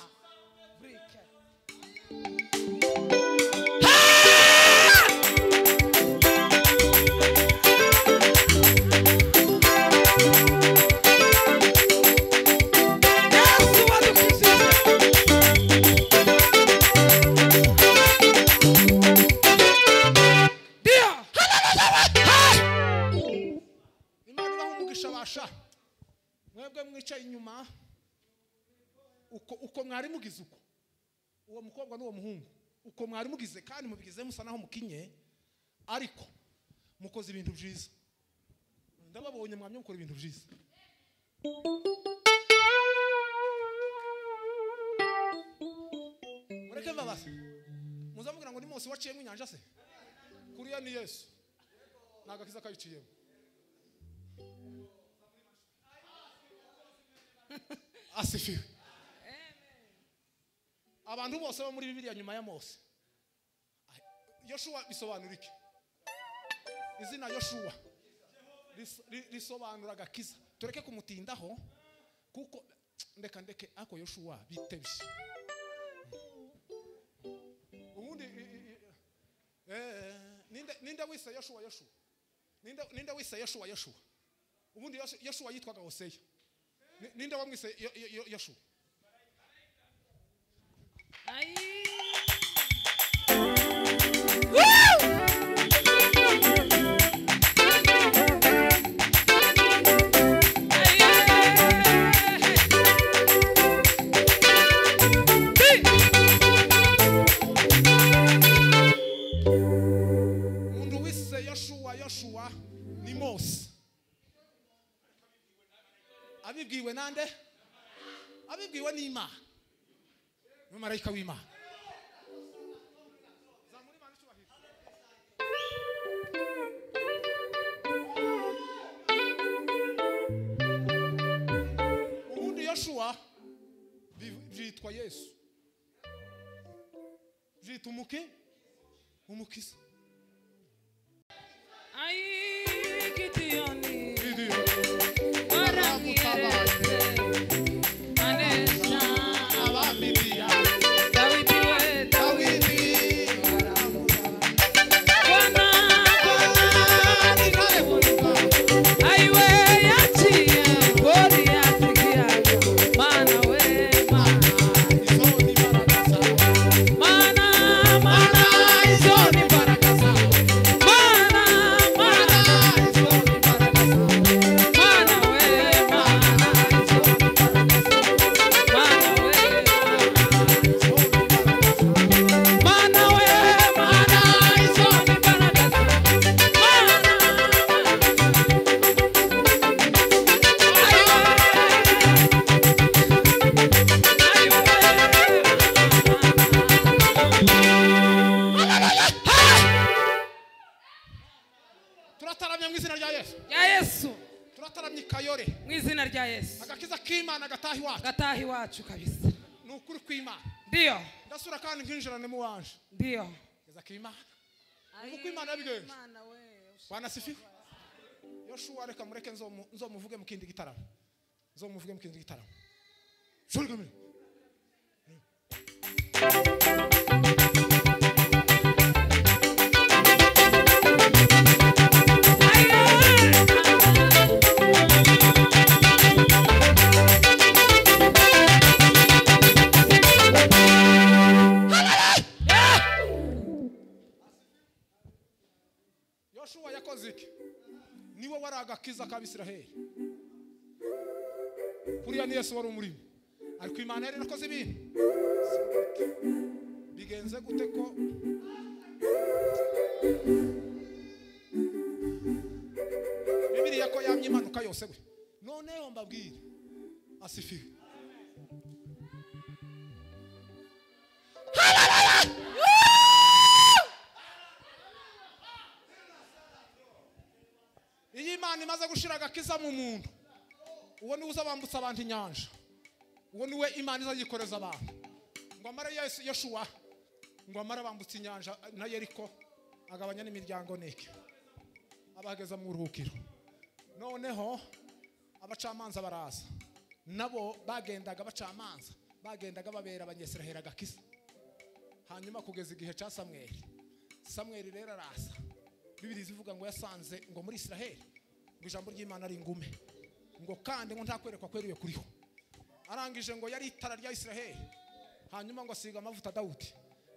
Imana ibaha umugisha basha. Mwebwe mwicaye inyuma uko mwari mugize uko uwo mukobwa n'uwo muhungu uko mwari mugize, kandi mubigize musa naho mukinye, ariko mukoze ibintu byiza. Ndababonye mwamye mukora ibintu byiza. Mureke mbabaze, muzamubwira ngo ni Mose waciyemo inyanja se? Kuriya ni Yesu, nagakiza kayiciyemo. Asifiwe. Abantu bose bo muri Bibiliya nyuma ya Mose, Yoshua bisobanura iki? Izina Yoshua risobanura agakiza. Tureke kumutindaho kuko ndeka ndeke ako Yoshua bitebye. Ubundi ninde wise Yoshua Yoshua? Ninde wise Yoshua Yoshua? Ubundi Yoshua yitwaga Hoseya. Ninde wamwise Yoshua? Ai. Abibwiwe n'Imana. Ni marayika w'Imana. Ubundi Yoshua byitwa Yesu. Byitwa umukiza. Ai Gideoni waramwiyeretse anesha abamidiya Dawidi we Dawidi Bwana aiwe yaciye Goliyati kiyaga mana we mana mana mana izo ni imbaraga zawe mana mana izo ni imbaraga zawe mana we mana izo ni imbaraga zawe mana we mana we mana izo ni imbaraga zawe mana Turataramye mu izina rya Yesu. ya Yesu Turataramye kayore. mu izina rya Yesu Agakiza k'Imana gataha iwacu. gataha iwacu kabisa Ni ukuri kw'Imana. ndiyo Ndasura kandi nkinjirane mu wanje. ndiyo Agakiza k'Imana. Uko Imana yabigenje. Bwana sifiwe. Yoshua reka mureke nzomuvuge mu kindi gitaramo. Nzomuvuge mu kindi gitaramo. Shuri kamere. Yoshua yakoze iki? Niwe wari agakiza k'Abisiraheli. Kuriya ni Yesu wari umurimo. Ariko Imana yari yarakoze ibintu. Bigenze gute ko Bibiliya ko yamye imanuka yose we. Noneho mbabwire. Asifiwe. Iyo Imana imaze gushira agakiza mu muntu, uwo niwe uzabambutsa abantu inyanja. Uwo niwe Imana izayikoreza abantu. Ngo amare Yesu Yoshua ngo amare bambutsa inyanja na Yeriko agabanya n'imiryango neke. Abageza mu ruhukiro. Noneho abacamanza baraza. Nabo bagendaga bacamanza, bagendaga babera abanyesiraheli agakiza. Hanyuma kugeza igihe cya Samweli. Samweli rero araza. Bibiliya ivuga ngo yasanze ngo muri Isiraheli ngo ijambo ry'Imana ari ingume. Ngo kandi ngo nta kwerekwa kweriwe kuriho. Arangije ngo yari itara rya Isiraheli. Hanyuma ngo asiga amavuta Dawudi.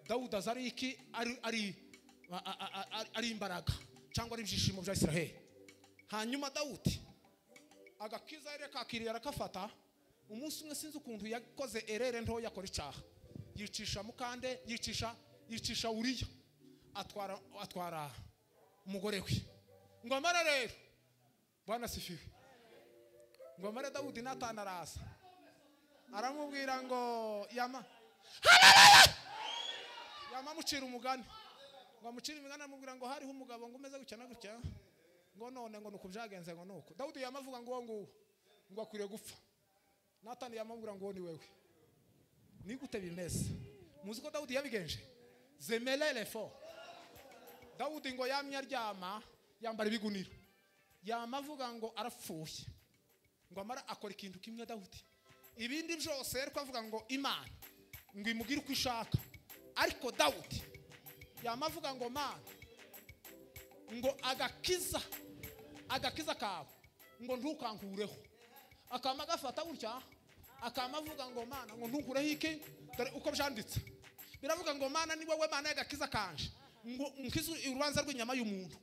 Dawudi aza ari iki? Ari imbaraga cyangwa ari ibyishimo bya Isiraheli. Hanyuma Dawudi agakiza yari kakiriye arakafata. Umunsi umwe sinzi ukuntu yakoze erere nto yakora icaha. Yicisha mukande, yicisha Uriya. Atwara umugore we. Ngo amare rero. Bwana sifiwe. Ngo amare Dawudi Natani araza. Aramubwira ngo yama. Haleluya! Yama mucira umugani. Ngo amucira imigani aramubwira ngo hariho umugabo ngo umeze gutya na gutya. Ngo none ngo nuko byagenze ngo nuko. Dawudi yama avuga ngo uwo ngo akwiriye gupfa. Natani yamubwira ngo ni wewe. Ni gute bimeze? Muzi ko Dawudi yabigenje? Zemelele fo. Dawudi ngo yamye aryama yambara ibiguniro. Yama avuga ngo arapfuye. Ngo amara akora ikintu kimwe Dawudi. Ibindi byose ariko avuga ngo Imana ngo imugire uko ishaka. Ariko Dawudi yama avuga ngo Mana ngo agakiza kawe ngo ntukankureho. Akama gafata gutya akama avuga ngo Mana ngo ntukureho iki? Dore uko byanditse. Biravuga ngo Mana ni wowe Mana y'agakiza kanje. Ngo nkize urubanza rw'inyama y'umuntu.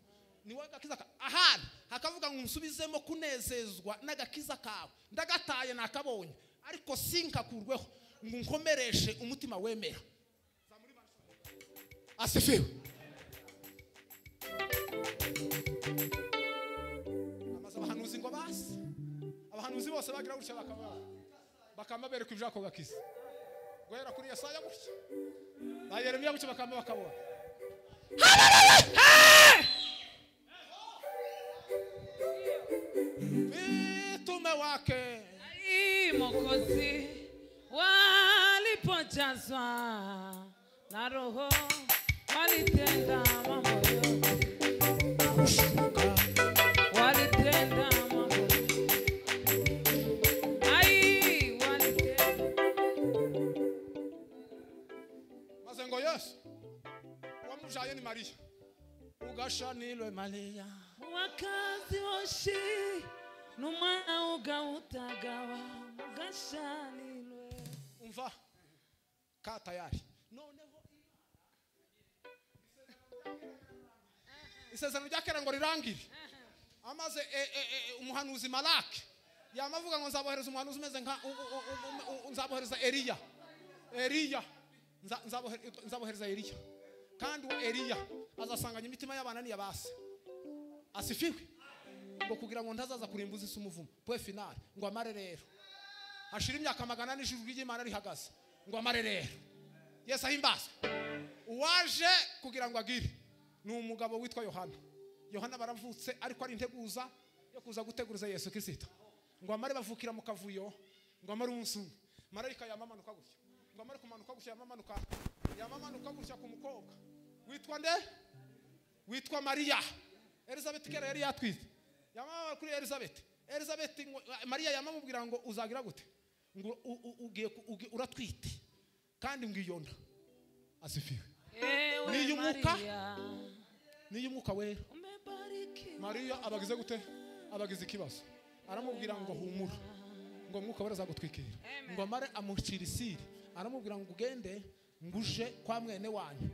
Ni wowe gakiza ahandi hakavuga ngo nsubizemo kunezezwa n'agakiza kawe. Ndagataye nakabonye ariko sinkakurweho ngo nkomereshe umutima wemera. Asifiwe. Amaze abahanuzi ngo basi. Abahanuzi bose bagira gutya Bakama bereka ibyako gakiza. Guhera kuri Yesaya gutya. Na Yeremiya gutya bakama bakabona. Mitume wake ai Mwokozi walipojazwa na Roho walitenda mambo yote, walitenda mambo ai walitenda. Maze ngo Yesu wamujaye ni Maria ugashanilwe Maria wakazi woshi numwana ugautagawa ugashanilwe. Umva ka tayari noneho isezerano rya kera ngo rirangire. Amaze umuhanuzi Malaki yamavuga ngo nzabohereza umuhanuzi umeze nka nzabohereza Eliya. Eliya nzabohereza Eliya, kandi uwo Eliya azasanganya imitima y'abana n'iyabase. Asifiwe. Ngo kugira ngo ntazaza kurimbuza isi umuvumo point final. Ngo amare rero hashira imyaka 400 ijuru ry'Imana rihagaze. Ngo amare rero Yesu ahimbazwe. Uwaje kugira ngo agire ni umugabo witwa Yohana. Yohana baravutse ariko ari integuza yo kuza guteguruza Yesu Kristo. Ngo amare bavukira mu kavuyo. Ngo amare umunsi umwe marayika yamamanuka gutya. Ngo amare kumanuka gutya yamamanuka gutya ku mukobwa witwa nde? Witwa Maria. Elizabeth kera yari yatwite. Yamama kuri Elizabeth. Elizabeth Maria yamamubwira ngo uzagira gute? Ngo ugiye uratwite kandi ngiyonda. Asifiwe. Niyo umwuka wera. Maria abagize gute? Abagize ikibazo. Aramubwira ngo humura. Ngo umwuka wera azagutwikira. Ngo amare amucira isiri. Aramubwira ngo ugende nguje kwa mwene wanyu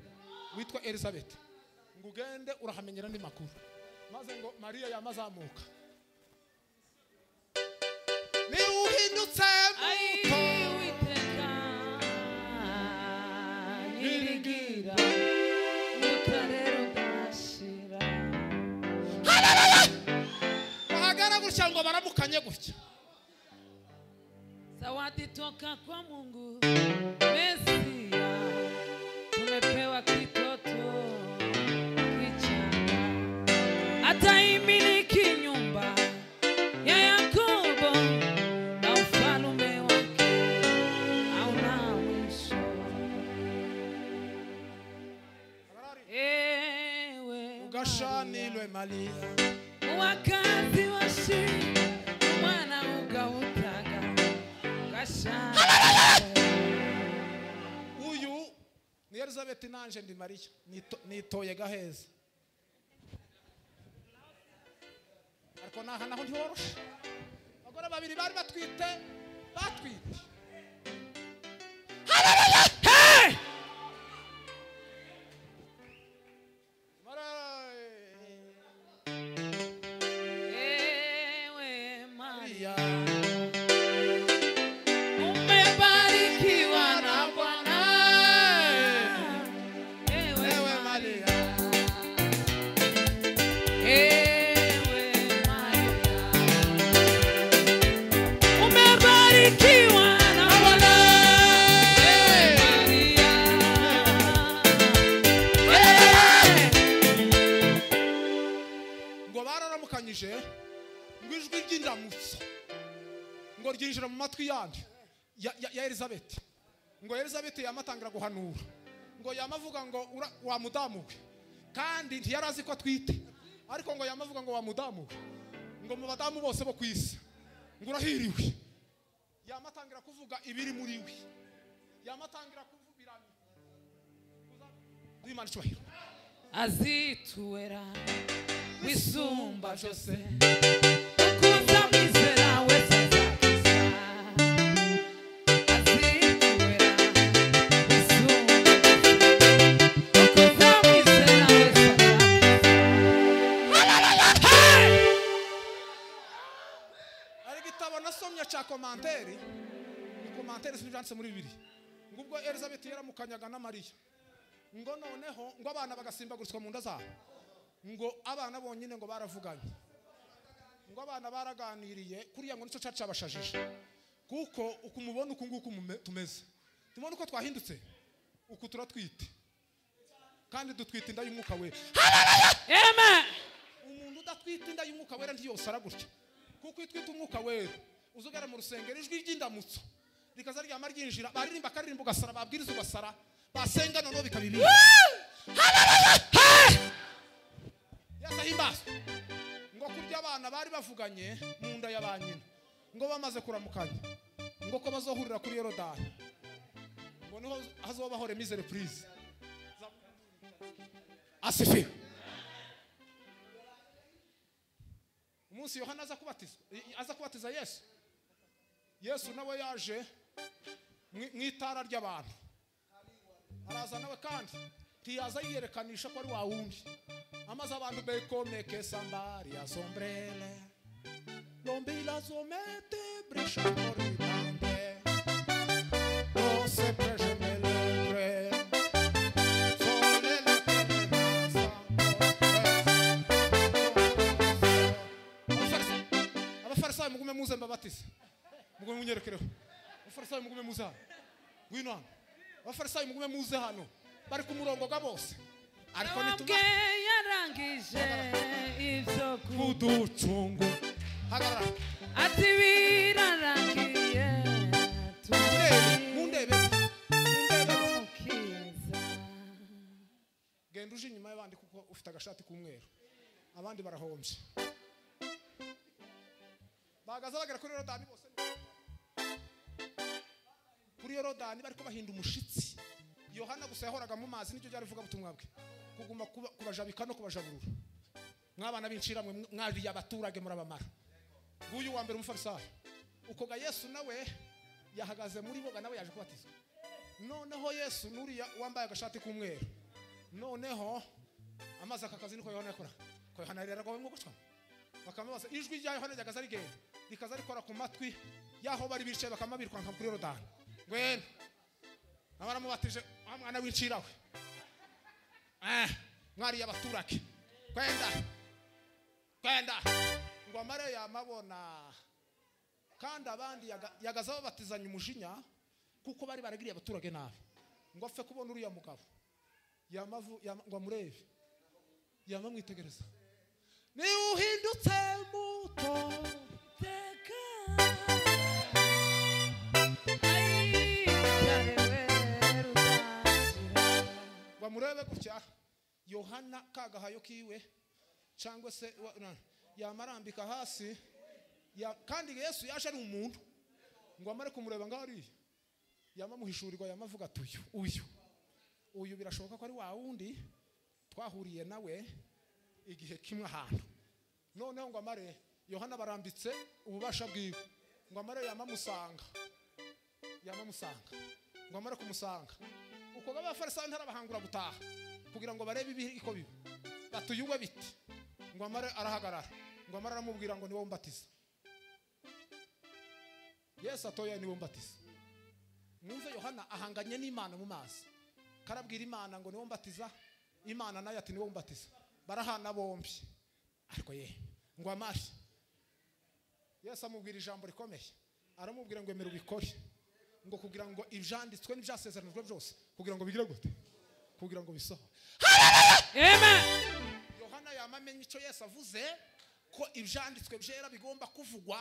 witwa Elizabeth. Ngo ugende urahamenyera ndi makuru. Maze ngo Maria yamazamuka. Ni uhindutse muto Uwiteka nyirigira utarero udashira. Bahagara gutya ngo baramukanye gutya. Zawadi toka kwa Mungu Mesia, tumepewa kitoto kichanga, ataimiliki nyumba ya Yakobo na ufalume wake hauna mwisho. Ewe ugashanilwe Maria wakazi washi mwana ugautaga ugashanilwe. Uyu ni Elizabeth nanje ndi Maria nitoye gaheza. Ariko naha naho ntiworoshe. Abagore babiri bari batwite. Hallelujah! Hey! Ewe Maria umebarikiwa na Bwana. Ewe Maria, ewe Maria umebarikiwa na Bwana. Ewe Maria. Ngo bararamukanyije ngo ijwi ry'indamutso ngo ryinjira mu matwi yandi ya Elizabeth. Ngo Elizabeth yamatangira guhanura. Ngo yamavuga ngo wa mudamu we, kandi ntiyarazi ko atwite, ariko ngo yamavuga ngo wa mudamu we, ngo mu badamu bose bo kwisi ngo urahiriwe. Yamatangira kuvuga ibiri muri we. Yamatangira kuvubirana. Imana icyubahiro. Azituwera wisumba byose ukuza mwizera wese azakiza. Azituwera wisumba byose ukuza mwizera wese azakiza. Hari igitabo nasomye cya komanteri, ni komanteri z'ibyanditse muri Bibiliya. Ngo ubwo Elizabeth yaramukanyaga na Mariya, ngo noneho ngo abana bagasimbagurizwa mu nda zabo, ngo abana bonyine ngo baravuganye, ngo abana baraganiriye kuriya ngo nicyo cyabashajije, Kuko ukumubona uku nguku tumeze, tumubona uko twahindutse, uku turatwite kandi dutwite inda y'umwuka wera. Amen. Umuntu udatwite inda y'umwuka wera ntiyosara gutya, kuko itwite umwuka wera uzogera mu rusengero ijwi ry'indamutso rikaza ryama ryinjira, baririmba akaririmba ugasara, babwiriza ugasara, basenga noneho bikaba ibindi. Yesu ahimbazwe. Ngo kurya abana bari bavuganye mu nda ya ba nyina, ngo bamaze kuramukanya, ngo ko bazohurira kuri Yorodani, ngo niho hazobaho remise reprise. Asifiwe. Umunsi Yohana aza kubatizwa, aza kubatiza Yesu, Yesu nawe yaje mu itara ry'abantu, araza nawe kandi ntiyaza yiyerekanisha ko ari wa wundi. Amaze abantu bekomeke sambari ya sombrele lombila zomete bresha moritante dose prejemele solele pelenasa. Abafarisayo mugume muze mbabatize, mugume munyerekereho. Abafarisayo mugume muze hano, ngwino hano. Abafarisayo mugume muze hano, bari ku murongo ga bose. Ariko nituma yarangije ibyo kuducungu. Hagarara. Ati birarangiye. Mundebe, mundebe. Genda uje inyuma y'abandi kuko ufite agashati k'umweru, abandi barahombye. Bagaza bagera kuri Yorodani bose, kuri Yorodani bariko bahinda umushitsi. Yohana gusa yahoraga mu mazi, nicyo byari vuga butumwa bwe, kuguma kubajabika no kubajaburura. Mwabana b'incira mwe mwariye abaturage murabamara. Nguyu wa mbere umufarisayo. Ukoga Yesu nawe yahagaze muri boga, nawe yaje kubatizwa. Noneho Yesu nuriya wambaye agashati k'umweru, noneho amazi akakazi niko Yohana yakora. Ko Yohana yari yaragawe ngo gucwa, bakamubaza ijwi rya Yohana ryagaza rigenda rikaza rikora ku matwi yaho bari bicaye, bakamabirwa nka kuri Yorodani. Ngweno abaramubatije wa mwana w'incirawe, mwariye abaturage, kwenda kwenda. Ngo amare yamabona kandi abandi yagaza babatizanya umujinya kuko bari baragiriye abaturage nabi. Ngo apfe kubona uriya mugabo yamavu ngo amurebe, yamamwitegereza, ni uhindutse muto teka. Ngo amurebe gutya, Yohana kagahayo kiwe cyangwa se yamarambika hasi kandi Yesu yaje ari umuntu. Ngo amare kumureba ngaho ari yamamuhishurirwa, yamavuga ati uyu uyu birashoboka ko ari wa wundi twahuriye nawe igihe kimwe ahantu. Noneho ngo amare Yohana barambitse ububasha bwiwe, ngo amare yamamusanga, yamamusanga. Ngo amare kumusanga, uko abafarisayo ntarabahangura gutaha kugira ngo barebe ibiri iko biba, batuyugwe biti. Ngo amare arahagarara, ngo amare aramubwira ngo niwo mbatiza. Yesu atoya niwo mbatiza. Mwumve Yohana ahanganye n'Imana mu mazi, karabwira Imana ngo niwo mbatiza, Imana nayo ati niwo mbatiza. Barahana bombi. Ariko ye ngo amare, Yesu amubwira ijambo rikomeye, aramubwira ngo emera ubikore, ngo kugira ngo ibyanditswe n'ibyasezeranijwe byose kugira ngo bigire gute, kugira ngo bisohore. Amen. Yohana yamamenye icyo Yesu avuze, ko ibyanditswe byera bigomba kuvugwa,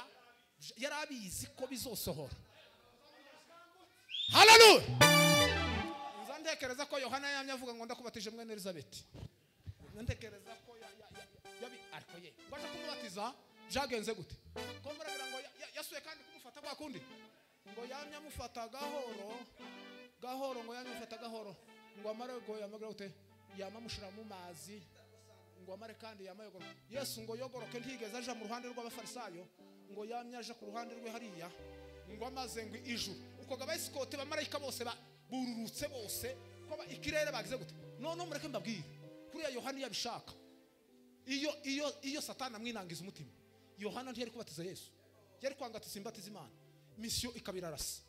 yari abizi ko bizosohora. Haleluya. Nza ntekereza ko Yohana yamye avuga ngo ndakubatije mwene Elizabeth. Ntekereza ko yabi ariko ye ngo aje kumubatiza byagenze gute? Ko muragira ngo yasuye kandi kumufata kwa kundi, ngo yamye amufata gahoro gahoro, ngo yamye amufata gahoro, ngo amare ngo yamagira gute, yamamushira mu mazi, ngo amare kandi yamayogoro. Yesu ngo yogoroke ntigeze aja mu ruhande rw'abafarisayo, ngo yamye aja ku ruhande rwe hariya, ngo amaze ngo ijuru. Uko abayiskote bamarayika bose bururutse bose ko ikirere bagize gute. None mureke mbabwire, kuriya Yohana yabishaka, iyo Satani amwinangiza umutima, Yohana ntiyari kubatiza Yesu, yari kwanga ati simbatiza Imana, misiyo ikabirarasa.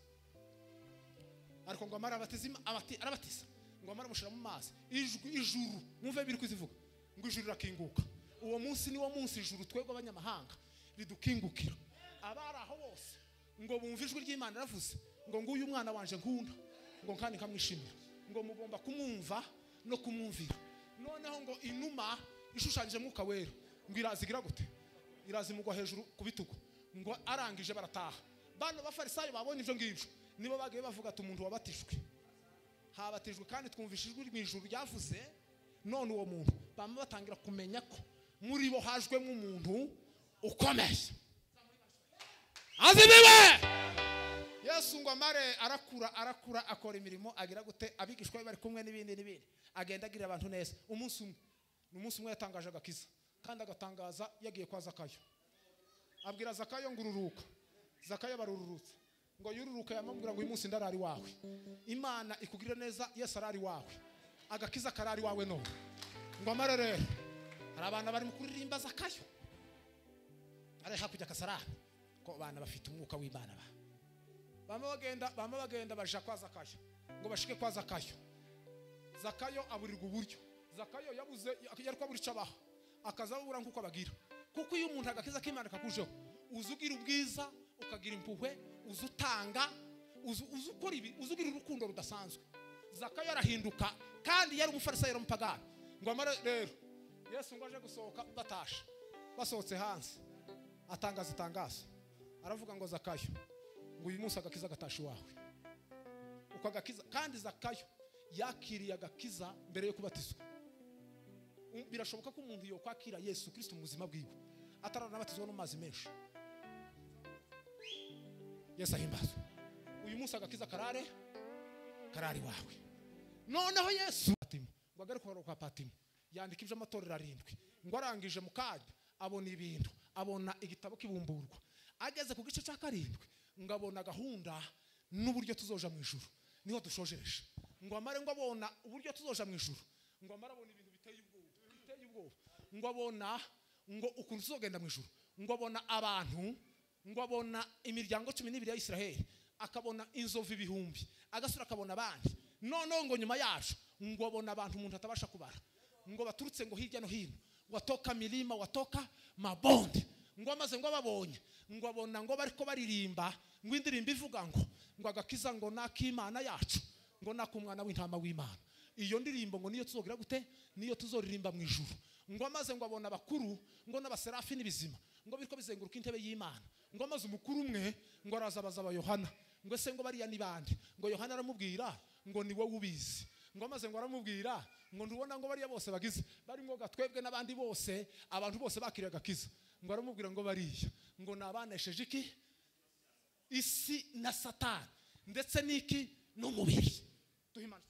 Ariko ngo amara abatiza arabatiza, ngo amara mushira mu mazi, ijwi ijuru mwumve biri kuzivuga, ngo ijuru rakinguka. Uwo munsi niwo munsi ijuru twebwe abanyamahanga ridukingukira. Abari aho bose Ngo bumva ijwi ry'Imana ravuze ngo nguyu umwana wanje nkunda, ngo kandi nkamwishimira, ngo mugomba kumwumva no kumwumvira. Noneho ngo inuma ishushanyije Mwuka Wera ngo irazigira gute? Irazimugwa hejuru ku bitugu. Ngo arangije barataha. Bano bafarisayo babonye ibyo ngibyo nibo bagiye bavuga ati umuntu wabatijwe habatijwe kandi twumvishe ijwi mu ijuru ryavuze, none uwo muntu bamwe batangira kumenya ko muri bo hajwemo umuntu ukomeye. Azibiwe Yesu ngo amare arakura arakura akora imirimo agira gute, abigishwa be bari kumwe n'ibindi n'ibindi, agenda agira abantu neza. Umunsi umwe ni umunsi umwe yatangaje agakiza, kandi agatangaza yagiye kwa Zakayo. Abwira Zakayo ngo ururuka. Zakayo barururutse. Ngo yururuka yamubwira ngo uyu munsi ndarari wawe. Imana ikugirira neza, Yesu arari wawe. Agakiza karari wawe none. Ngo amare rero hari abana bari mu kuririmba Zakayo ari hakujya kasarani, ko abana bafite umwuka w'Imana ba. Bamwe bagenda baja kwa Zakayo ngo bashike kwa Zakayo. Zakayo aburirwa uburyo. Zakayo yabuze yari kwabura icabaha, akaza abura nkuko abagira. Kuko iyo umuntu agakiza k'Imana kakujeho, uzugira ubwiza, ukagira impuhwe, uzutanga, uzukora ibi, uzugira urukundo rudasanzwe. Zakayo arahinduka kandi yari umufarisayo yari umupagani. Ngo amare rero Yesu ngo aje gusohoka batashe, basohotse hanze atangaza itangazo, aravuga ngo Zakayo ngo uyu munsi agakiza gatashe wawe. Uko agakiza, kandi Zakayo yakiriye agakiza mbere yo kubatizwa. Birashoboka ko umuntu yokwakira Yesu Kristo mu buzima bwiwe ataranabatizwa no mazi menshi. Yesu ahimbazwe. Uyu munsi agakiza karare wawe. Noneho Yesu Patimo ngo agaruke kwa Patimo yandika ibyo amatorero arindwi. Ngo arangije mu kanya abona ibintu, abona igitabo kibumburwa. Ageze ku gice cya 7 ngo abona gahunda n'uburyo tuzoja mu ijuru. Niho dushojereje. Ngo amare ngo abona uburyo tuzoja mu ijuru. Ngo amare abona ibintu biteye ubwoba. Ngo abona ngo ukuntu tuzogenda mu ijuru. Ngo abona abantu, ngo abona imiryango 12 ya Israel, akabona inzovu ibihumbi, agasura akabona abandi. Noneho ngo nyuma yacu ngo abona abantu umuntu atabasha kubara, ngo baturutse ngo hirya no hino, watoka milima, watoka mabonde. Ngo amaze ngo ababonye, ngo abona ngo bariko baririmba ngo indirimbo ivuga ngo agakiza ngo nak'Imana yacu, ngo nakumwana w'intama w'Imana. Iyo ndirimbo ngo niyo tuzogira gute? Niyo tuzoririmba mu ijuru. Ngo amaze ngo abona abakuru ngo n'abaserafi n'ibizima ngo biriko bizenguruka intebe y'Imana. Ngo amaze umukuru umwe ngo araza abaza Yohana ngo ese ngo bariya ni bande? Ngo Yohana aramubwira ngo ni wowe ubizi. Ngo amaze ngo aramubwira ngo ndubona ngo bariya bose bagize bari ngo gatwebwe n'abandi bose, abantu bose bakiriye agakiza. Ngo aramubwira ngo bariya ngo nabanesheje iki? Isi na Satani ndetse n'iki n'umubiri. Duhimana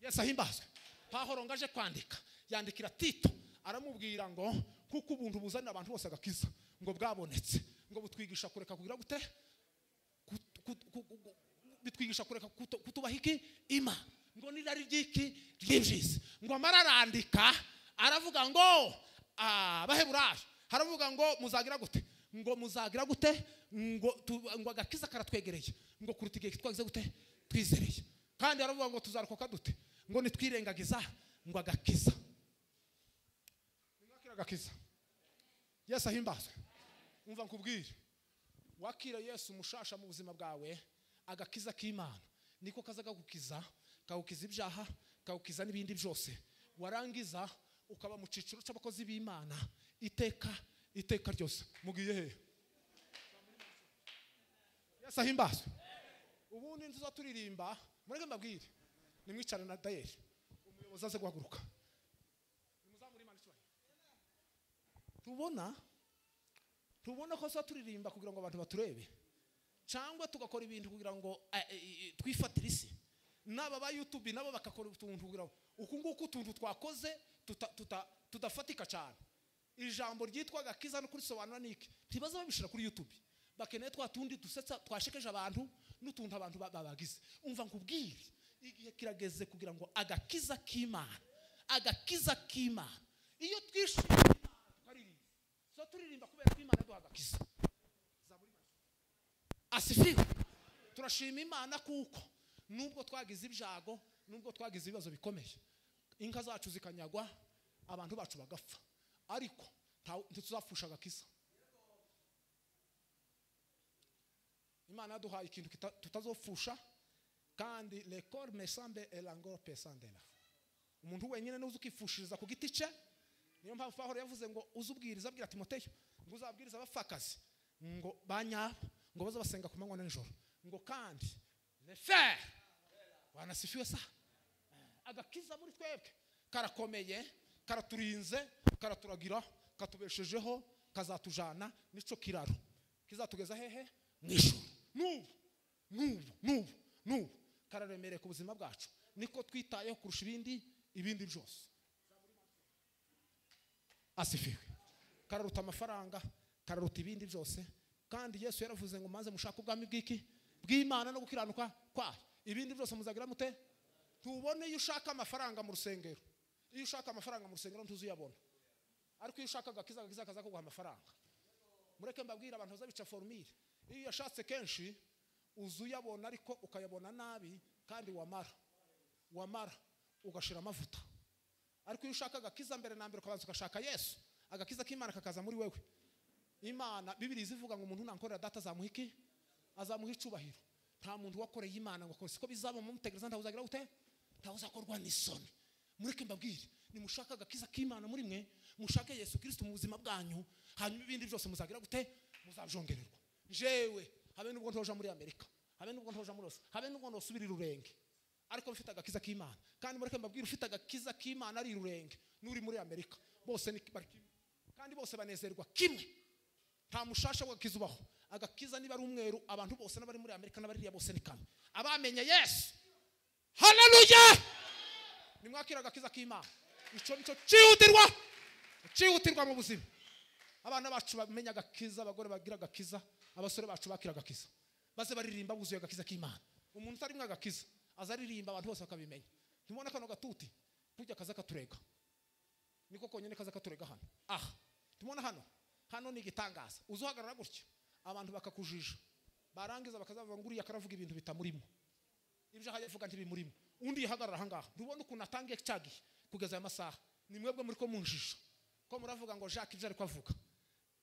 Yesu ahimbazwe. Pahoro ngaje kwandika yandikira Tito aramubwira ngo kuko ubuntu buzanira abantu bose agakiza ngo bwabonetse, ngo butwigisha kureka kugira gute? Bitwigisha kureka kutubaha iki? Imana. Ngo nirari ryiki ry'injisi. Ngo amara arandika aravuga ngo Abaheburayo haravuga ngo muzagira gute? Ngo muzagira gute? Ngo agakiza karatwegereye, ngo kuruta igihe twagize gute? Twizereye. Kandi aravuga ngo tuzarokoka dute? Ngo nitwirengagiza ngo agakiza. Nimwakira agakiza. Yesu ahimbazwe. Umva nkubwire, wakira Yesu mushasha mu buzima bwawe, agakiza k'Imana niko kazaga gukiza, kagukiza ibyaha, kagukiza n'ibindi byose. Warangiza ukaba mu ciciro cy'abakozi b'Imana iteka iteka ryose. Mugiye he? Yesu ahimbazwe. Ubundi ntuza turirimba, mureke mbabwire, nimwicare na Dayeri umuyobozi aze guhaguruka. Nimuzamure Imana icyubahiro. Tubona ko turirimba kugira ngo abantu baturebe, cyangwa tugakora ibintu kugira ngo twifatire isi. N'aba ba YouTube nabo bakakora utuntu kugira ngo uku nguku utuntu twakoze tudafatika cyane. Ijambo ryitwa agakiza no kurisobanura niki ntibaza babishira kuri YouTube. Bakeneye twa tundi dusetsa twashekeje abantu n'utuntu abantu babagize. Umva nkubwire, igihe kirageze kugira ngo agakiza k'Imana, agakiza k'Imana. Iyo twishimiye Imana tukaririmba, so turirimba kubera ko Imana yaduha agakiza. Asifiwe. Turashima Imana kuko nubwo twagize ibyago, nubwo twagize ibibazo bikomeye, inka zacu zikanyagwa, abantu bacu bagapfa, ariko ntituzapfusha agakiza. Imana yaduhaye ikintu tutazopfusha, kandi le corps me semble et l'angor pesandela. Umuntu wenyine nuzi ukifushiriza ku giti cye. Niyo mpamvu Pawulo yavuze ngo uzubwiriza abwira Timoteyo ngo uzabwiriza abapfakazi ngo banyabo ngo baze basenga ku manywa n'ijoro, ngo kandi le fer wanasifiwe sa. Agakiza muri twebwe karakomeye, karaturinze, karaturagira, katubeshejeho, kazatujana nico kiraro kizatugeza hehe? Mu ijuru. N'ubu n'ubu n'ubu n'ubu kararemereye ku buzima bwacu, niko twitayeho kurusha ibindi byose. Asifiwe. Kararuta amafaranga, kararuta ibindi byose. Kandi Yesu yaravuze ngo maze mushaka ubwami bw'iki? Bw'Imana no gukiranuka kwayo, ibindi byose muzagira mute? Tubone iyo ushaka amafaranga mu rusengero, iyo ushaka amafaranga mu rusengero ntuzuyabona, ariko iyo ushaka agakiza, agakiza kaza kuguha amafaranga. Mureke mbabwira abantu bazabica formule, iyo yashatse kenshi uzuyabona ariko ukayabona nabi, kandi wamara ugashira amavuta. Ariko iyo ushaka agakiza mbere na mbere ukabanza ugashaka Yesu, agakiza k'Imana kakaza muri wewe. Imana Bibiliya ivuga ngo umuntu nankorera data azamuha iki? Azamuha icubahiro. Nta muntu wakoreye Imana ngo akore siko bizaba mumutegereza, ntawuzagira ute? Ntawuzakorwa n'isoni. Mureke mbabwire, nimushaka agakiza k'Imana muri mwe, mushake Yesu Kristo mu buzima bwanyu, hanyuma ibindi byose muzagira gute? Muzabyongererwa. Jewe habe nubwo ntoja muri Amerika, habe nubwo ntoja muri Rose, habe nubwo nosubira Rurenge, ariko mfite agakiza k'Imana. Kandi mureke mbabwire, ufite agakiza k'Imana ari Rurenge n'uri muri Amerika bose ni bari kimwe, kandi bose banezerwa kimwe. Nta mushasha w'agakiza ubaho. Agakiza niba ari umweru, abantu bose n'abari muri Amerika n'abari bose ni kamwe. Abamenye Yesu, haleluya, nimwakira agakiza k'Imana. Ico nico cyihutirwa, cyihutirwa mu buzima. Abana bacu bamenya agakiza, abagore bagira agakiza, abasore bacu bakira agakiza, baze baririmba buzuye agakiza k'Imana. Umuntu utarimwe agakiza azaririmba abantu bose bakabimenya. Ntubona kano gatuti kujya kaza katurega, niko konyene kaza katurega hano. Aha tumubona hano, hano ni igitangaza. Uzuhagarara gutya abantu bakakujija, barangiza bakazavuga ngo uriya karavuga ibintu bitamurimo, ibyo ahaye avuga ntibimurimo. Undi yihagarara aha ngaha, ntubona ukuntu atangiye cyagiye kugeza aya masaha. Ni mwebwe muri ko munjisha ko muravuga ngo Jacques ibyo ariko avuga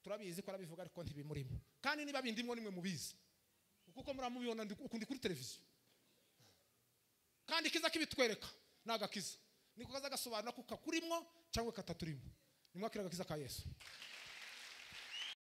turabizi ko arabivuga, ariko ntibimurimo. Kandi niba bindimwo nimwe mubizi, kuko muramubibona ukundi kuri televiziyo. Kandi kiza kibitwereka nagakiza, niko kaza gasobanura ko kakurimwo cyangwa kataturimo. Nimwakira agakiza ka Yesu.